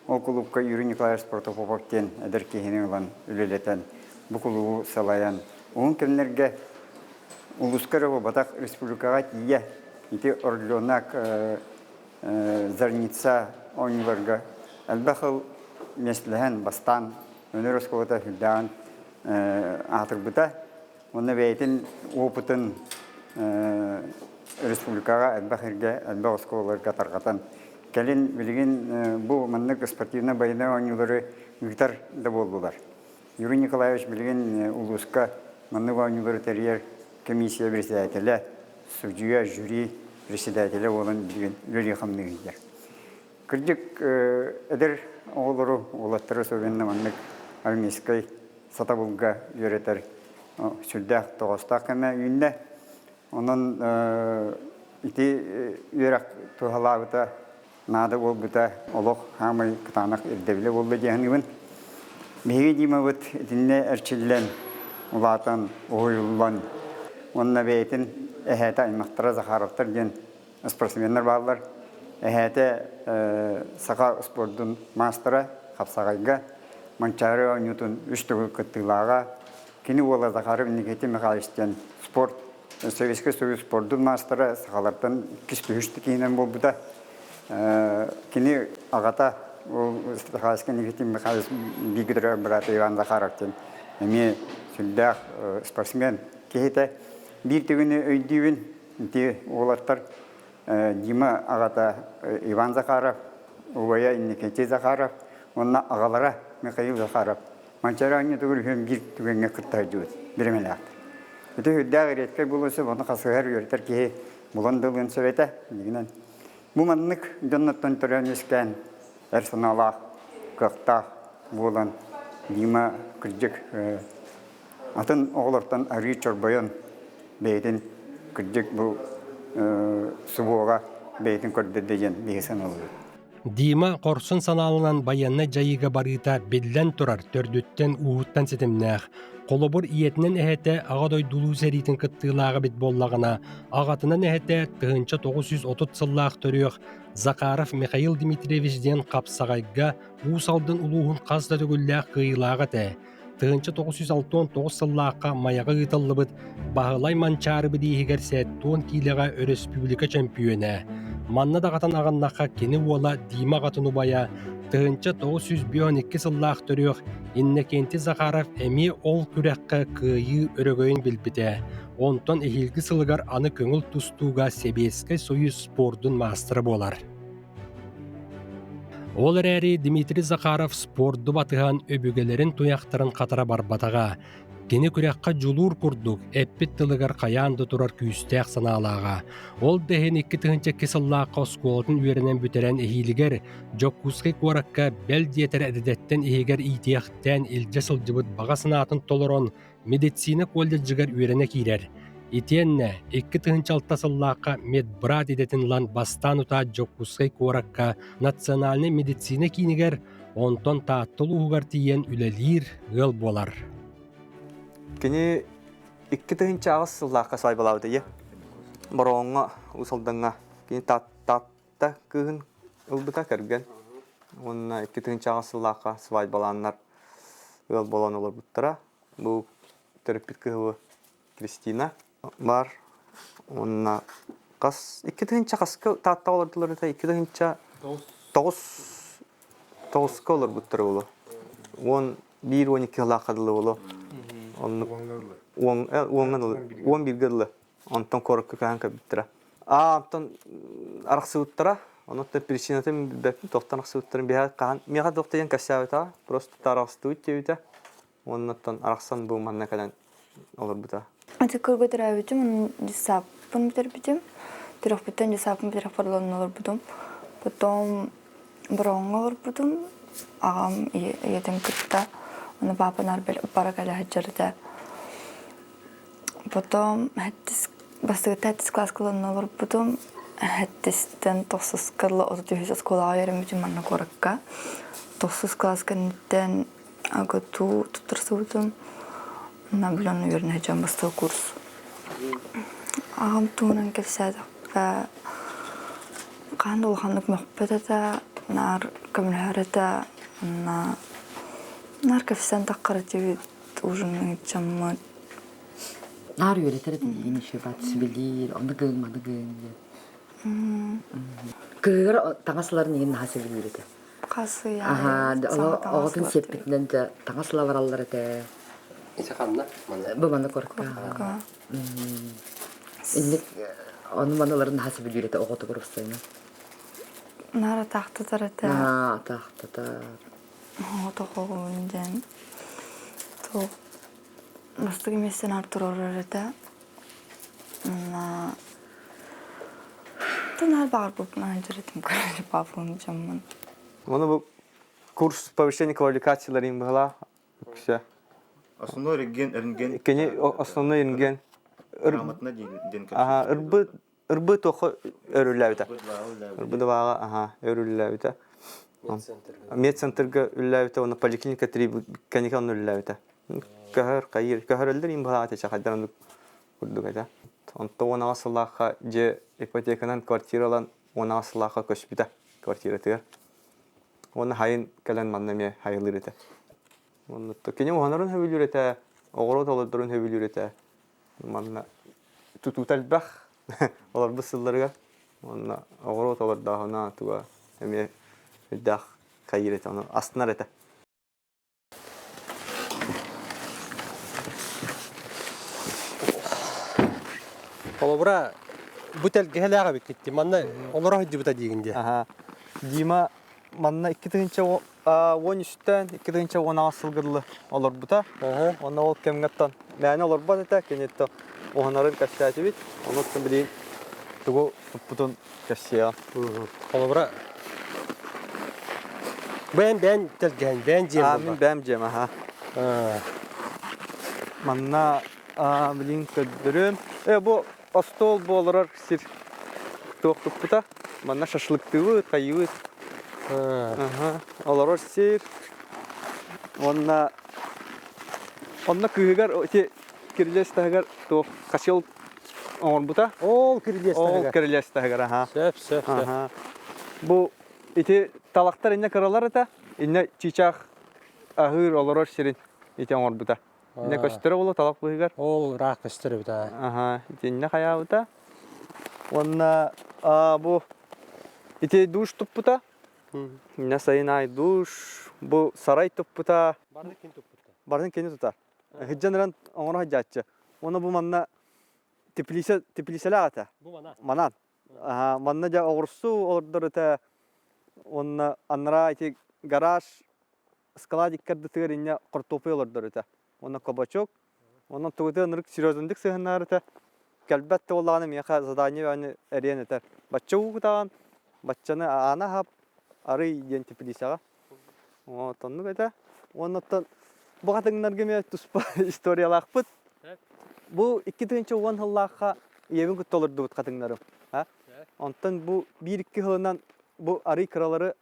Ол кулуупка Юрий Николаевич Протопопов диэн эдэр киһини ылан үлэлэтэн, бу кулуубу салайан, уһун кэмнэргэ улууска эрэ буолбатах республикаҕа тиийэ ити Орленок Зарница оонньууларга элбэх ыл миэстэлэһэн бастаан Өнөр оскуолата сүрдээҕин аатырбыта. Уонна бэйэтин опытын республикаҕа элбэх сиргэ, элбэх оскуолаларга тарҕатан, кэлин билигин бу маннык спортивнай байыаннай оонньуулары ыытар да буоллулар. Юрий Николаевич билигин улууска маннык оонньуулары тэрийэр комиссия председателэ, судьуйа, жюри председателэ буолан билигин үлэлии-хамныы сылдьар. Кырдьык, эдэр оҕолору, уолаттары особенно маннык армейскай сатабылга үөрэтэр сүрдээх тоҕоостоох кэмэ үүннэ. Онон ити үөрэх туһалаабыта, наада буолбута олох хаамай кытаанах ирдэбилэ буолла дии саныыбын. Биһиги Димабыт итиннэ эрчиллэн, улаатан, уһуйуллан уонна бэйэтин эһээтэ аймахтара Захаровтар диэн спортсменнар бааллар. Эһээтэ саха спордун маастара хапсаҕайга Манчаары оонньуутун үс төгүл кыттыылааҕа. Кини уола Захаров Никита Михайлович диэн спорт Советский Союз спордун маастара сахалартан иккис түһүс киһинэн буолбута. Кини аҕата Сахалский Никита Михайлович бииргэ быраата Иван Захаров диэн эмиэ сүрдээх спортсмен киһитэ. Биир түгэни өйдүүбүн, ити уолаттар Дима аҕата Иван Захаров, убайа Иннокентий Захаров уонна аҕалара Михаил Захаров Манчаары оонньуутугар үһүөн биир түгэҥҥэ кытта сылдьыбыт бириэмэлээхтэр. Ити үрдээх редкэй буолуон сөп, ону хасыһар үөрэтэр киһи булан да ылыан сөп этэ. Дьиҥинэн, бу маннык дьоннортон төрөөн-үөскээн эр санаалаах, кыахтаах буолан Дима кырдьык атын оҕолортон арыы чорбойон бэйэтин кырдьык бу субуоҕа бэйэтин көрдөрдө диэн биһи санаалыыбыт. Дима хорсун санааланан байыаннай дьайыыга барыыта биллэн турар төрдүттэн ууһуттан ситимнээх. Холобур, ийэтинэн эһэтэ Аҕа дойду Улуу сэриитин кыттыылааҕа эбит буоллаҕына, аҕатынан эһэтэ 1930 сыллаах төрүөх Захаров Михаил Дмитриевич диэн хапсаҕайга Уус Алдан улууһун хас да төгүллээх кыайыылааҕа этэ. 1969 сыллаахха Майаҕа ыытыллыбыт Баһылай Манчаары бирииһигэр 70 киилэҕэ өрөспүүбүлүкэ чөмпүйүөнэ. Манна даҕатан аҕыннахха кини уола Дима аҕатын убайа 1952 сыллаах төрүөх Иннокентий Захаров эмиэ ол күрэххэ кыайыы өрөгөйүн билбитэ. Онтон эһиилги сылыгар аны көҥүл тустууга Сэбиэскэй Союз спордун маастара буолар. Ол эрээри Дмитрий Захаров спорду батыһан өбүгэлэрин туйахтарын хатара барбатаҕа. Кини күрэххэ дьулуур курдук эппит тылыгар хайаан да турар күүстээх санаалааҕа. Ол да иһин 2002 сыллаахха оскуолатын үөрэнэн бүтэрэн эһиилигэр Дьокуускай куоракка бэл диэтэр эрдэттэн иһигэр иитиэхтээн илдьэ сылдьыбыт баҕа санаатын толорон медицина колледжыгар үөрэнэ киирэр. Итиэннэ 2006 сыллаахха медбрат идэтин ылан бастаан утаа Дьокуускай куоракка Национальнай медицина киинигэр, онтон Таатта улууһугар тиийэн үлэлиир ыал буолар. Кини 2008 сыллаахха свадьбалаабыт ийэ. Бороҕоҥҥо, Уус Алдаҥҥа кини Таатта кыыһын ылбыта кэргэн. Уонна 2008 сыллаахха свадьбалааннар ыал буолан олорбуттара. Бу төрөппүт кыһыбы Кристина бар уонна хас 2000 хаска Тааттаҕа олордулар этэ 2009 тоҕуска олорбуттар буолуо 11-12 сылаахха дылы буолуо оннук уоҥҥа дылы 11-гэ дылы онтон куоракка көһөн кэлбиттэрэ аа онтон арахсыбыттара онуттан причинатын билбэппин тохтон арахсыбыттарын биһиэхэ хаһан миэхэ туох да диэн кэпсээбэтэҕэ просто арахсыбыт диэбитэ Уоннаттан арахсан бу манна кэлэн олорбута. Ити кырга төрөөбүтүм, онон десаппын бүтэрбитим. Төрөхпүттэн десаппын бүтэрэх форлонно олорбутум. Потом Бороҕоҥҥо олорбутум. Аҕам ийэтин кытта, ону папанаар бара кэлэ сылдьар этэ. Потом бастакыта сэттис класска ыланна олорбутум. Сэттистэн тохсуска ыла 33 оскуолаҕа үөрэммитим манна куоракка. Тохсус класс кэнниттэн АГТУ туттарсыбытым. На билэн үөрэнэ сылдьан бастакы курс. Аҕам туһунан кэпсээтэххэ, хаһан да улаханнык мөхпөт этэ, наар көмөлөһөр этэ, уонна наар кэпсээн таххар этибит, ужин ыытчаммыт. Наар үөрэтэр этэ диин еще бат сүбэлиир, ону гын, маны гын диэн. Кыһыгар таҥас ыларын иһин наһаа сөбүлүүр этэ. Хасыйа Оҕотун сиэппитинэн дьэ таҥас ыла бараллар этэ. Ити ханна? Бу манна куоракка. Инник ону маны ыларын наһаа сөбүлүүр этэ оҕотугар устайна. Наар атаахтатар этэ. Наһаа атаахтатар. Оҕотоҕоҕун диэн туох бастакы миэстэни наар туруорар этэ. Наар баҕарбыппын дьарытым короче папам дьоммун. Ону бу курс повышения квалификацияларын быһалаах үксэ. Основной рентген, рентген. Кини основной рентген. Грамотно диэн Аха, ырбы ырбы тохо өрүллээбитэ. Ырбы дыбааҕа аха өрүллээбитэ. Медцентрга үллээбитэ уонна поликлиника три кэнники онно үллээбитэ. Көһөр, хайыр, көһөрөллөр им быһаата чахайдар курдук этэ. Онто 16 сыллаахха дьиэ ипотеканан квартира ылан 16 сыллаахха көспүтэ квартиратыгар. Уонна хайын кэлэн манна эмиэ хайылыыр этэ. Онно кини уһанарын сөбүлүүр этэ, оҕуруот олордорун сөбүлүүр этэ. Манна тутуута элбэх олорбут сылларыгар. Уонна оҕуруот олордооһуна туга эмиэ үрдээх хайыыр этэ, ону астынар этэ. Холобура, бу тэлгэһэлээх эбиккит Манна олоро сылдьыбыта диигин дии. Аха. Дима манна 2013-тэн 2018 сылга дылы олорбута. Онно ол кэмҥэ мээнэ олорбот этэ, киниттэн уһанарын кэпсээтибит. Онуттан билигин тугу туппутун кэпсиэҕим. Холобура, бэйэм бэйэм тэлгэһэн, бэйэм дьиэм Аа, мин бэйэм дьиэм, аха. Манна билигин көрдөрүм. Э, бу остуол бу олорор сир туох туппута. Манна шашлыктыыбыт, хайыыбыт. Аха, олорор сир. Уонна онно кыыһыгар ити кирилиэс таһыгар туох хасил оҥорбута. Ол кирилиэс таһыгар. Ол кирилиэс таһыгар, аха. Сөп, сөп, сөп. Бу ити талахтар иннэ кыралар этэ. Иннэ чыычаах аһыыр олорор сирин ити оҥорбута. Иннэ көстөрө буолуо талах быыһыгар. Ол ыраах көстөр эбит аа. Аха, итиннэ хайаабыта. Уонна бу ити душ туппута. Иннэ сайын аай душ, бу сарай туппута. Барын кини туппута. Барын кини тутар. Сыдьан ыран оҥоро сылдьааччы. Уонна бу манна теплица теплицэлээх этэ. Манан. Манна дьэ оҕурсу олордор этэ. Уонна анараа ити гараж складиккар дытыгар инньэ хортуоппуй олордор этэ. Уонна кабачок. Онон тугуту ынырык серьезныйдык сыһыннаар этэ. Кэлбэт да буоллаҕына миэхэ задание бөҕөнү эриэн этэр. Бачча уу кутаҕын, баччаны аана аһап, арый диэн теплицаҕа. Вот оннук этэ. Уонна оттон бу хатыҥнарга эмиэ туспа историялаахпыт. Бу 2010 сыллаахха ийэбин кытта олордубут хатыҥнарым. Онтон бу биир-икки сылынан бу арый кыралары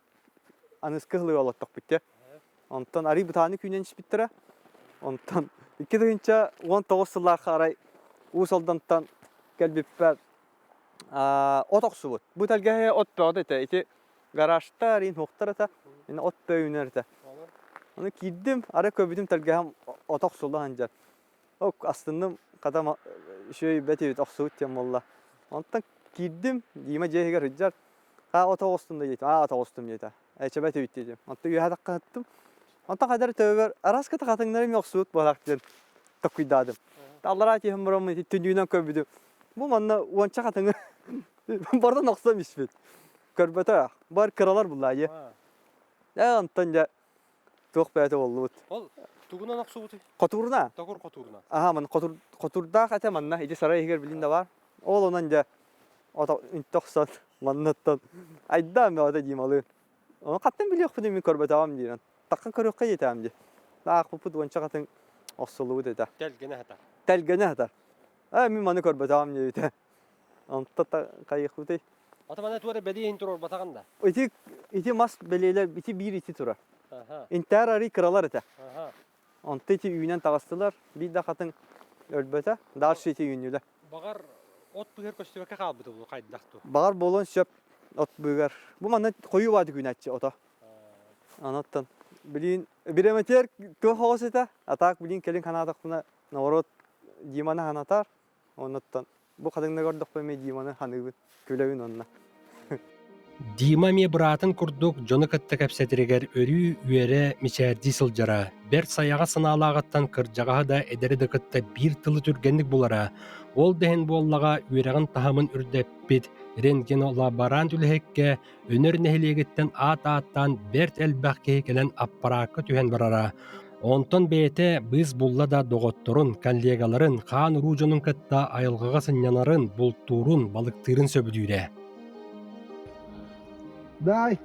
аныскы сылы олоттохпут дьэ. Онтон арый бытааны күүнэн испиттэрэ. Онтон 2019 сыллаахха арай Уус Алдантан кэлбиппэр от охсубут. Бу тэлгэһэ от бөҕөтө этэ. Ити гаражтар, иин хуохтар этэ. Ини от бөйүнэр этэ. Ону киирдим, арай көрбүтүм тэлгэһэм от охсулла сылдьар. Ок, астынным, хата үчүгэй бэт эбит охсубут диэн буолла. Онтон киирдим, Дима дьиэ иһигэр сылдьар. Аа, от оҕустум да диэтим, аа, от оҕустум диэтэ. Эчэбэт эбит диэтим. Онтон үөһэ тахха сыттым. Онтон хайдах эрэ төбөбөр араас хатыҥнары эмиэ охсубут буолаах диэн токкуйдаатым. Аллараа түһэн бараммын ити түннүгүнэн көрбүтүм. Бу манна уонча хатыҥы барытын охсон испит. Көрбөтө, бар кыралар буллаа дии. Ээ, онтон дьэ туох бэйэтэ буоллубут. Ол тугунан охсубутуй? Хотуурна. Токур хотуурна. Аха, ман хотур хотурдаах этэ манна ити сарай иһигэр билин да бар. Ол онон дьэ ото үнтө охсон маннаттан айдаан бөҕөтө Дималыын. Ону хаттан билиэхпин мин көрбөтөҕүм диирэн. Таххан көрүөххэ диэтэҕим дии. Аахпыппыт уонча хатыҥ охсуллубут этэ. Тэлгэнэ сытар. Тэлгэнэ сытар. Ээ мин маны көрбөтөҕүм диэбитэ. Онто хайыахпытый? Ата мана туора бэлиэ иһин туруорбатаҕын да? Ити ити мас бэлиэлэр ити биир ити турар. Интээр арый кыралар этэ. Онто ити үүнэн таҕыстылар. Биир да хатыҥ өлбөтө. Дальше ити үүннүлэр. Баҕар от быыһар көстүбэккэ хаалбыта буолуо хайдах ту? Баҕар буолуон сөп от быыгар. Бу манна хойуу баадык үүнээччи ото. Онуттан билин биреметер туох оҕус этэ. А так билин кэлин ханаатахпына наоборот Диманы ханатар. Онуттан бу хатыҥна көрдөхпө эмиэ Диманы ханыыбын, күлэбин онно. Дима эмиэ быраатын курдук дьону кытта кэпсэтэригэр өрүү үөрэ, мичээрдии сылдьара, бэрт сайаҕас санаалааҕыттан кырдьаҕаһы да эдэри да кытта биир тылы түргэнник булара, ол да иһин буоллаҕа үөрэҕин таһымын үрдэппит рентгенолаборант үлэһиккэ Өнөр нэһилиэгиттэн аат ааттаан бэрт элбэх киһи кэлэн аппараакка түһэн барара. Онтон бэйэтэ быыс булла да доҕотторун, коллегаларын, хаан-уруу дьонун кытта айылҕаҕа сынньанарын, бултуурун, балыктыырын сөбүлүүрэ. Дай!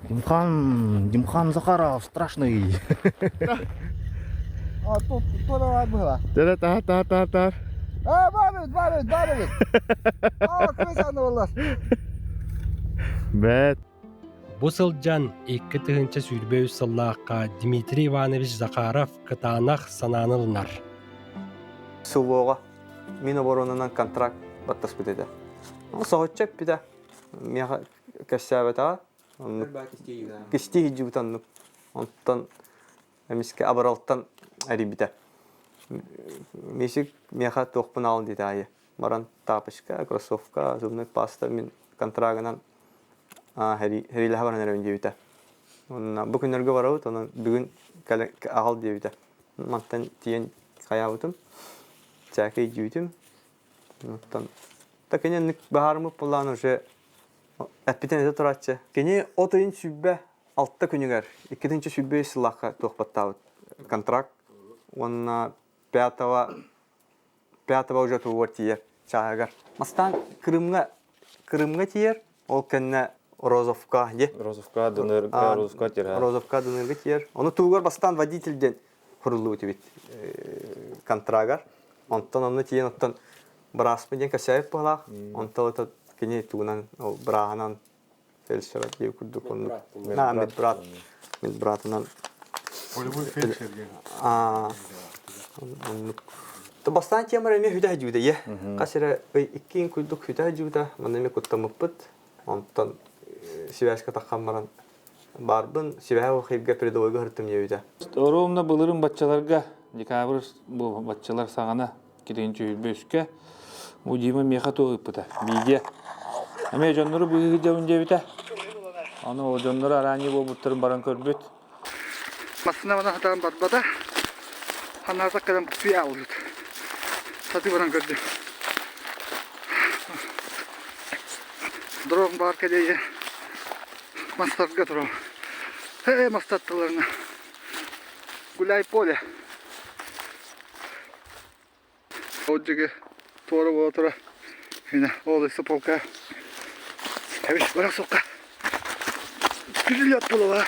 Димхан, Димхан Захаров, страшный. А, тут, тут давай было. Та та та та та. А, бар бар бар А, крыса олар. Бэт. Бу сылдьан 2023 сыллаахха Дмитрий Иванович Захаров кытаанах санааны ылынар. СВО-ҕа Миноборонанан контракт баттаспыт этэ. Соһуччу эппитэ. Миэхэ кэпсээбэтэҕэ. Оннук кистии сылдьыбыт оннук. Онтон эмискэ абыралтан эрийбитэ. Мисик миэхэ туохпун аал диэтэ аайы. Баран тапочка, кроссовка, зубной паста мин контрагынан хэриилэһэ баран эрэбин диэбитэ. Уонна бу күннэргэ барабыт, онон бүгүн аҕал диэбитэ. Мантан тиийэн хайаабытым, чээкэй дьүүтүм. Оттон та кини оннук баһаарыммыт буоллаҕына уже эппитин этэ турааччы. Кини от ыйын 26 күнүгэр 2023 сыллаахха туох баттаабыт контракт уонна пятого пятого уже тугугар тиийэр чааһыгар. Бастаан Крымҥа Крымҥа тиийэр, ол кэннэ Розовка дии. Розовка Дынырга, Розовка тиийэр. Розовка Дынырга тиийэр. Ону тугугар бастаан водитель диэн хуруллубут эбит контрагар. Онтон онно тиийэн оттон бырааспын диэн кэпсээбит быһалаах. Онтон это кини тугунан ол бырааһынан фельдшер диye курдук оннук. На медбрат медбратынан Полевой фельдшер диэн. Аа оннук. Бастаан темара эмиэ хүтэ дьүүдэ е. Хас эрэ иккиин курдук хүтэ дьүүдэ. Манна эмиэ куттаммыппыт. Онтон связка таххан баран баарбын сибэһэ охийга передовойга һыртым диэбитэ. Оруумна былырын баччаларга декабрь бу баччалар саҕана китин чүүрбэ үскэ бу Дима миэхэ туох ыыппыта видео эмиэ дьоннору быыһыы дьабын диэбитэ. Аны ол дьонноро араанньы буолбуттарын баран көрбүт. Массыына бана сатаан барбата. Ханаата кэлэн пүй аалбыт. Сатыы баран көрдүм. Дрон баар кэлиэйэ мастарга турам. Ээ мастаттыларына. Гуляй поле. Ол диги туора буола тура. Хина ол өссө полка. Эбиш барах сукка. Прилет буолар.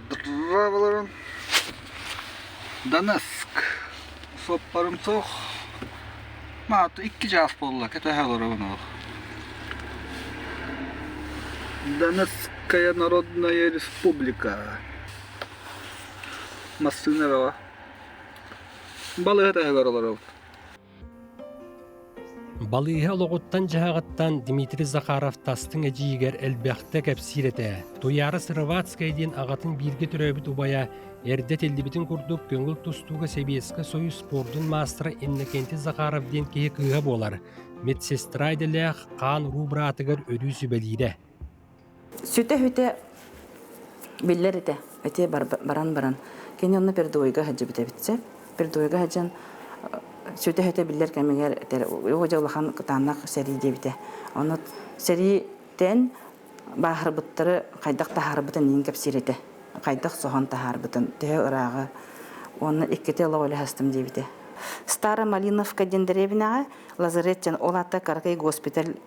Драваларын Донецк соппарым суох. Мааты икки чаас буолла, кэтэһэ олоробун олох. Донецкая Народная Республика. Массыына бөҕө. Балыыһа таһыгар олоробут. Балыыһа олоҕуттан-дьаһаҕыттан Дмитрий Захаров тастыҥ эдьиийигэр элбэхтэ кэпсиир этэ. Туйаара Сыроватская диэн аҕатын бииргэ төрөөбүт убайа эрдэ этиллибитин курдук көҥүл тустууга Сэбиэскэй Союз спордун маастара Иннокентий Захаров диэн киһи кыыһа буолар. Медсестра идэлээх хаан уруу быраатыгар өрүү сүбэлиирэ. Сүтэ-сүтэ биллэр этэ. Ити баран-баран. Кини онно передовойга сылдьыбыт эбит сөп. Передовойга сылдьан сүтэ-сүтэ биллэр кэмигэр этэр дьэ улахан кытаанах сэрии диэбитэ. Ону сэрииттэн бааһырбыттары хайдах таһаарбытын иин кэпсиир этэ. Хайдах соһон таһаарбытын, төһө ырааҕы. Уонна иккитэ олох өлө састым диэбитэ. Старая Малиновка диэн дэриэбинэҕэ лазарет диэн ол аата кыракый госпиталь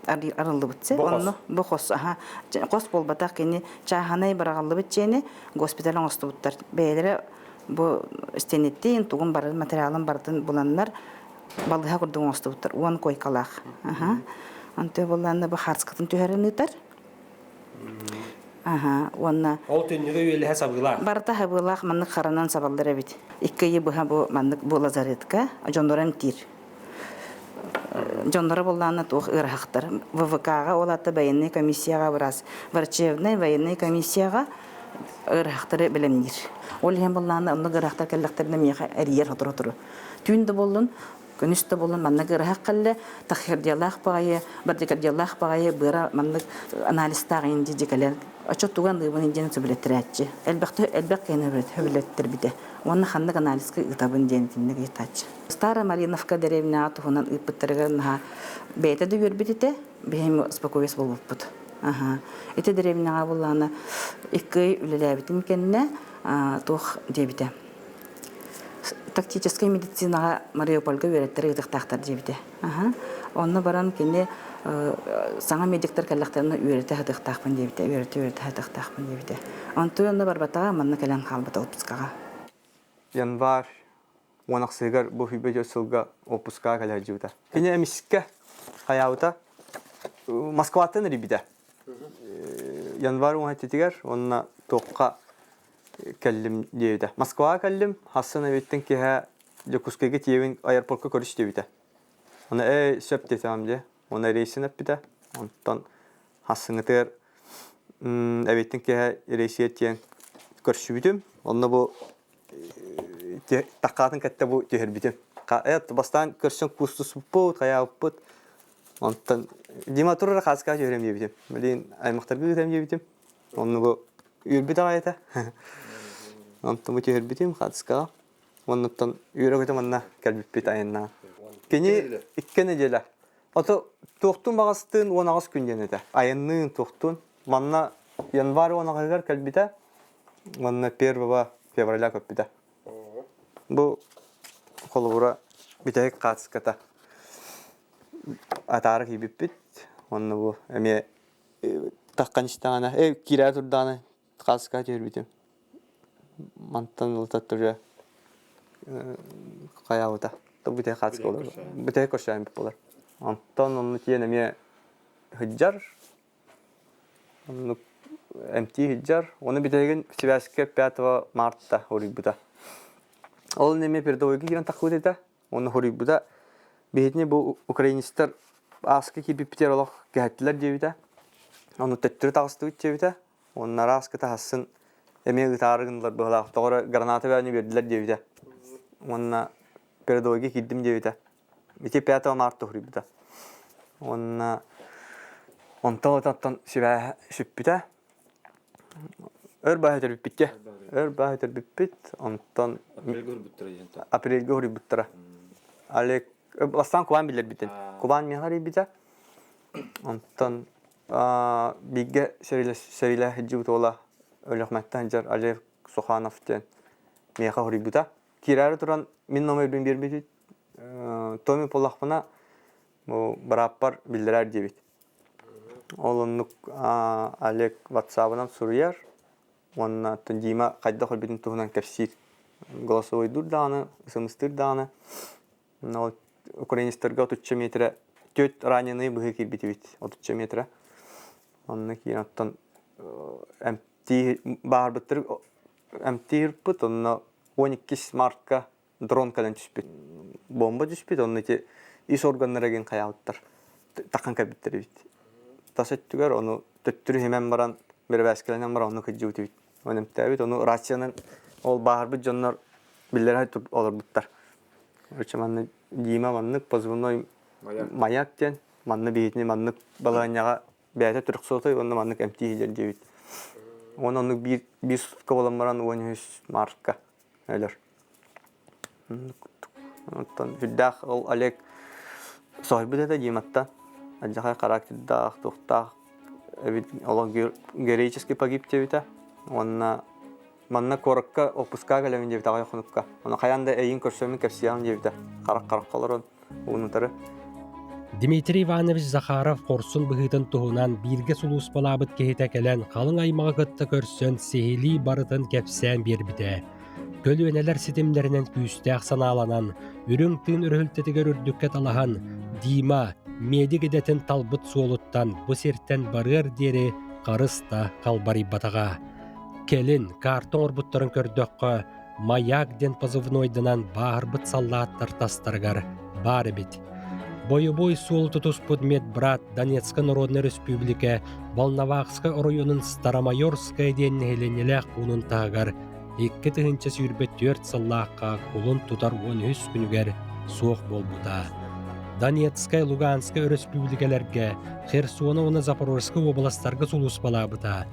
арыллыбыт сир. Онно бу хос аха хос буолбатах кини чааһынай быраҕыллыбыт дьиэни госпиталь оҥостубуттар. Бэйэлэрэ бу стенеттиин тугун барын материалын барытын буланнар балыыһа курдук оҥостубуттар. Уон койкалаах. Аха. Онто буоллаанна бу хаарскытын түһэрэн ыытар. Аха, уонна Ол түннүгэ үөлэһэ сабыылаах. Барыта сабыылаах маннык харанан сабаллар эбит. Икки ыйы быһа бу маннык бу лазаретка дьоннору эмтиир. Дьонноро буоллаҕына туох ыарахаттар. ВВК-ҕа ол аата военнай комиссияҕа быраас врачебнай военнай комиссияҕа ыарахаттары бэлэмниир. Ол иһин буоллаҕына оннук ыарахаттар кэллэхтэринэ миэхэ эрийэр сотору-сотору. Түүн да буоллун, күнүс да буоллун маннык ыарахат кэллэ, тахикардиялаах баҕайы, брадикардиялаах баҕайы быара маннык анализтаах иин дии кэлэн оччо тугу аныыбын диэн сөбүлэттэрээччи. Элбэхтэ элбэх киһини сөбүлэттэрбитэ. Уонна ханнык анализка ыытабын диэн итинник ыйытааччы. Старая Малиновка дэриэбинэҕэ туһунан ыыппыттарыгар наһаа бэйэтэ да үөрбүт этэ, биһиги спокойс буолбуппут. Аха. Ити дэриэбинэҕэ буоллаҕына икки ый үлэлээбитим кэннэ туох диэбитэ. Тактическай медицинаҕа Мариупольга үөрэттэрэ ыытыахтаахтар диэбитэ. Аха. Онно баран кини саҥа медиктэр кэллэхтэринэ үөрэтэ сатыахтаахпын диэбитэ, үөрэтэ-үөрэтэ сатыахтаахпын диэбитэ. Онтуй онно барбатаҕа, манна кэлэн хаалбыта отпускаҕа. Январь уон ахсыгар бу сүүрбэ сылга отпускаҕа кэлэ сылдьыбыта. Кини эмискэ хайаабыта Москваттан эрийбитэ. Январь уон сэттитигэр уонна туохха кэллим диэбитэ. Москваҕа кэллим, хассын эбиттин киэһэ Дьокуускайга тиийэбин аэропортка көрүс диэбитэ. Оны ээ сөп диэтэҕим дии. Оны рейсин эппитэ. Онтон хассыҥҥытыгар эбиттин киэһэ рейсигэр тиийэн көрсүбүтүм. Онно бу таккаатын кытта бу түһэрбитим. Бастаан көрсөн куустуспуппут, хайаабыппыт. Онтон Дима турара хааскаҕа түһэрем диэбитим. Билигин аймахтарга ыытам диэбитим. Онно бу үөрбүт аҕай этэ. Онтон бу түһэрбитим хааскаҕа. Оннуттан үөрэ-көтө манна кэлбиппит айаннаан. Кини икки нэдиэлэ. Ото туохтун баҕастыын 18 күн диэн этэ. Айанныын туохтун. Манна январь 18-гар кэлбитэ. Уонна 1 февраля көппүтэ. Бу холобура бүтэһик хаацката атаара киирбиппит. Уонна бу эмиэ таххан истэҕинэ, э киирээ турдаҕына хааска түһэрбитим. Мантан ылта туря хайаабыта. Бүтэһик хааска болар. Бүтэһик көрсөөн болар. Онтон онну тиэн эмиэ сылдьар Оннук эмтии сылдьар. Ону бүтэһигин сибээскэ 5 марта хоруйбута. Ол эмиэ передовойга киирэн тахсыбыт этэ. Онно хоруйбута биһитини бу украинецтар ааска киирбиппитигэр олох кэһэттилэр диэбитэ. Ону төттөрү таҕыстыбыт диэбитэ. Уонна арааска таһассын эмиэ ытаары гыннылар быһалаах. Тоҕо эрэ граната бэйэни биэрдилэр диэбитэ. Уонна передовойга киирдим диэбитэ. Ити 5 марта хоруйбута. Уонна. Онтон отон сибээһэ сүппүтэ. Өр баһы төрүппүттэ. Өр баһы төрүппүт. Онтон апрельга хоруйбуттара. Олег бастаан Кубан биллэрбитин. Кубан миэхэ арыйбыта. Онтон бииргэ сэриилэһэ сылдьыбыт уола Өлөхмөттөн сылдьар Олег Суханов диэн миэхэ хоруйбута. Киирээри туран мин номербин биэрбитит. Томи буоллахпына бу бырааппар биллэрээр диэбит. Ол оннук Олег ватсабынан суруйар уонна Дима хайдах өлбүтүн туһунан кэпсиир. Голосовойдуур даҕаны, ысымыстыыр даҕаны. Ол украинецтарга отучча метрэ түөрт раненый быһыы киирбитибит отучча метрэ. Онно киирэн оттон эмтии баарбыттар эмтиирпит онно 12 мартка дрон кэлэн түспүт. Бомба түспүт, онно ити ис органнара игин хайаабыттар. Тахан кэлбиттэр эбит. Тас өттүгэр ону төттөрү химэн баран, бэрэбээскэлэнэн баран онно кыдьыбыт эбит. Оны эмтээбит, ону рациянан ол бааһырбыт дьоннор биллэрэ олорбуттар. Короче, манна Дима маннык позывной маяк диэн, манна биһитини маннык балаһыанньаҕа бэйэтэ трехсотай уонна маннык эмтии сылдьар диэбит. Уонна оннук биир биир сутка буолан баран 13 мартка өлөр. Оттон сүрдээх ол Олег соһуйбут этэ Диматтан. Алдьархай характердаах, туохтаах эбит олох героически погиб диэбитэ. Уонна манна куоракка отпускаҕа кэлэбин диэбитэ аҕыйах хонукка. Ону хайаан да эйигин көрсөммүн кэпсиэҕим диэбитэ. Харах-харахха олорон уунутары. Дмитрий Иванович Захаров хорсун быһыытын туһунан бииргэ сулууспалаабыт киһитэ кэлэн халыҥ аймаҕы кытта көрсөн сиһилии барытын кэпсээн биэрбитэ. Көлүөнэлэр ситимнэринэн күүстээх санааланан, үрүҥ тыын өрүһүлтэтигэр үрдүккэ талаһан, Дима медик идэтин талбыт суолуттан бу сиртэн барыар диэри харыс да халбарыйбатаҕа. Кэлин карта оҥорбуттарын көрдөххө, Маяк диэн позывнойданан бааһырбыт саллааттар тастарыгар баар эбит. Бойобуой суолу тутуспут медбрат Донецкай Народнай Республика Волновахскай оройуонун Старомайорская диэн нэһилиэнньэлээх пуунун таһыгар 2024 сыллаахха кулун тутар 13 күнүгэр суох буолбута. Донецкай, Луганскай өрөспүүбүлүкэлэргэ, Херсона уонна Запорожскай уобаластарга сулууспалаабыта.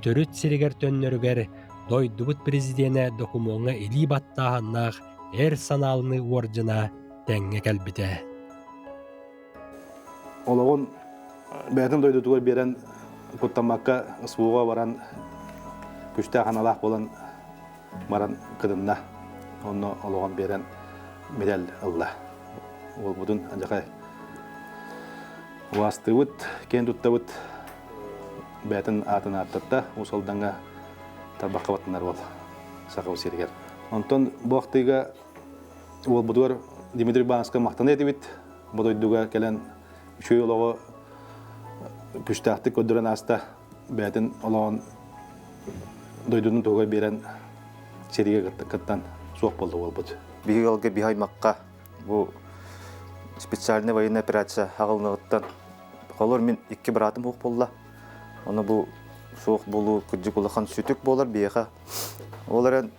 Төрүт сиригэр төннөрүгэр дойдубут президенэ докумуоҥҥа илии баттааһыннаах эр санаалыныы уордьана тэҥҥэ кэлбитэ. Олоҕун бэйэтин дойдутугар биэрэн куттаммакка СВО баран күстээх аналаах буолан баран кытынна. Онно олоҕун биэрэн медаль ылла. Уолбутун адьахай убаастыыбыт, киэн туттабыт бэйэтин аатын ааттатта Уус Алдаҥҥа тарбахха баттанар уол Саха сиригэр. Онтон бу ахтыыга уолбутугар Дмитрий Ивановичка махтана этибит. Бу дойдуга кэлэн үчүгэй олоҕу күстээхтик көрдөрөн ааста. Бэйэтин олоҕун дойдутун туһугар биэрэн сэриигэ кыттан суох буолла уолбут. Биһиги ыалга биһи аймакка бу специальная военная операция аҕылыныгыттан холор мин икки быраатым суох буолла. Ону бу суох буолуу кырдьык улахан сүтүк буолар биһиэхэ. Ол эрэн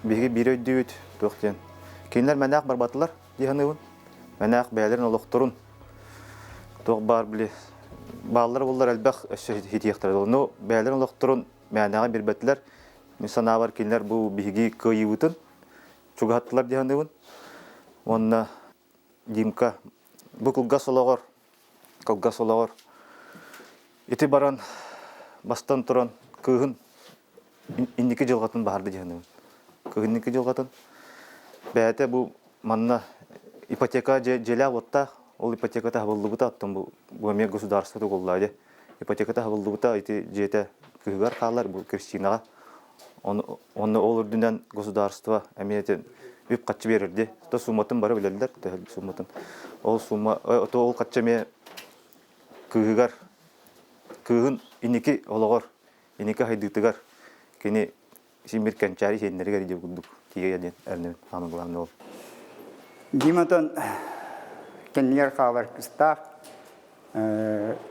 биһиги биир өйдүүбүт туох диэн. Кинилэр мэнээх барбатылар дии саныыбын. Мэнээх бэйэлэрин олохторун туох баар били бааллар буоллар элбэх өссө хитиэхтэрэ. Но бэйэлэрин олохторун мээнэҕэ биэрбэтилэр. Мин санаабар кинилэр бу биһиги кыайыыбытын чугаһаттылар дии саныыбын. Уонна Димка бу кылгас олоҕор кылгас олоҕор ити баран бастан туран кыыһын инники дьылҕатын баһарды дии саныыбын. Кыыһын инники дьылҕатын бэйэтэ бу манна ипотека дьиэлээх-уоттаах ол ипотеката хабыллыбыта оттон бу бу эмиэ государство тугуллаа дьэ ипотеката хабыллыбыта ити дьиэтэ кыыһыгар хаалар бу Кристинаҕа Онно ол үрдүнэн государство эмиэ ити үп-харчы биэрэр дии. То сумматын бары билэллэр, төһө сумматын. Ол сумма, то ол харчы эмиэ кыыһыгар, кыыһын инники олоҕор, инники хайдыытыгар кини син бир кэнчээри сиэннэригэр диэн курдук тиийэ диэн эрнэбин хааман главное ол. Диматон кэннигэр хаалар кыстаах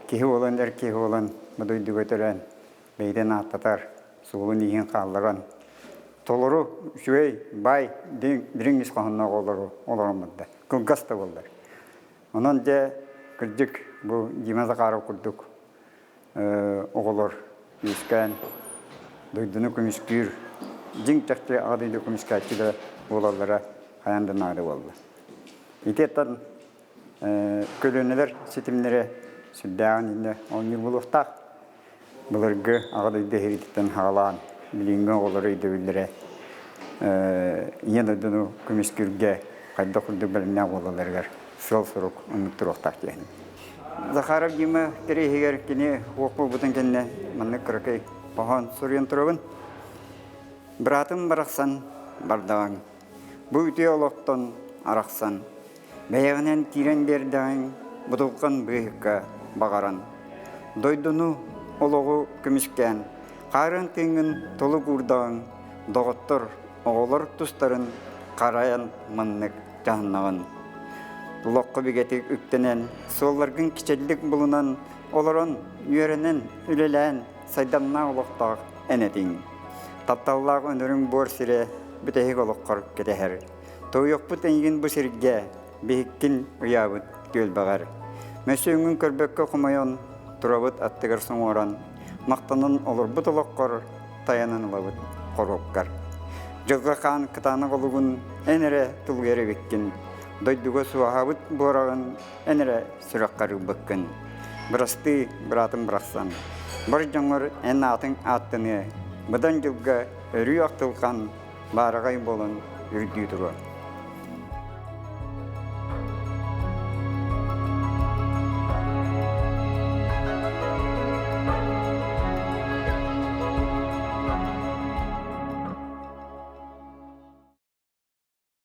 киһи буолан, эр киһи буолан бу дойдуга төрөөн бэйэтин ааттатар суолун-ииһин хаалларан толору үчүгэй баай дириҥ ис хоһоонноох олору олорон барда кылгас да буоллар онон дьэ кырдьык бу Дима Захаров курдук. оҕолор үөскээн дойдуну көмүскүүр дьиҥ чахчы аҕа дойду көмүскээччилэрэ буолаллара хайаан да наада буолла. Итиэттэн көлүөнэлэр ситимнэрэ сүрдээҕин иннэ оонньуур буолуохтаах. Былыргы аҕа дойду эһигититтэн хаалаан билиҥҥи оҕолор өйдөбүллэрэ ийэ дойдуну көмүскүүргэ хайдах курдук бэлэмнээх буолалларыгар сыал-сорук оннук туруохтаах диэн. Захаров Дима кириэһигэр кини уох буолбутун кэннэ маннык кыракый хоһоон суруйан турабын. Быраатым барахсан бардаҕыҥ, бу үтүө олохтон арахсан, бэйэҕинэн киирэн биэрдэҕиҥ будулҕан быыһыкка баҕаран, дойдуну, олоҕу көмүскээн, хаарын тыыҥҥын толук уурдаҕыҥ, доҕоттор, оҕолор тустарын харайан маннык дьаһаннаҕын. Олоххо бигэтик үктэнэн, суолларгын кичэллик булунан, олорон, үөрэнэн, үлэлээн, сайдамнаах олохтоох эн этиҥ. Тапталлаах өнөрүҥ буор сирэ бүтэһик олоххор кэтэһэр. Туойуохпут эйигин бу сиргэ, биһиккин ыйаабыт түөлбэҕэр. Мөссүөҥҥүн көрбөккө хомойон, турабыт аттыгар соҥуоран, махтанан олорбут олоххор тайанан ылабыт хоруопкар. Дьылҕа хаан кытаанах олугун эн эрэ тулуйар эбиккин, дойдуга суоһаабыт буораҕын эн эрэ сүрэххэр ылбыккын. Бырастыы, быраатым барахсан, бар дьоҥҥор эн аатыҥ ааттаныа, быдан дьылга өрүү ахтылҕан, баараҕай буолан үрдүү туруо.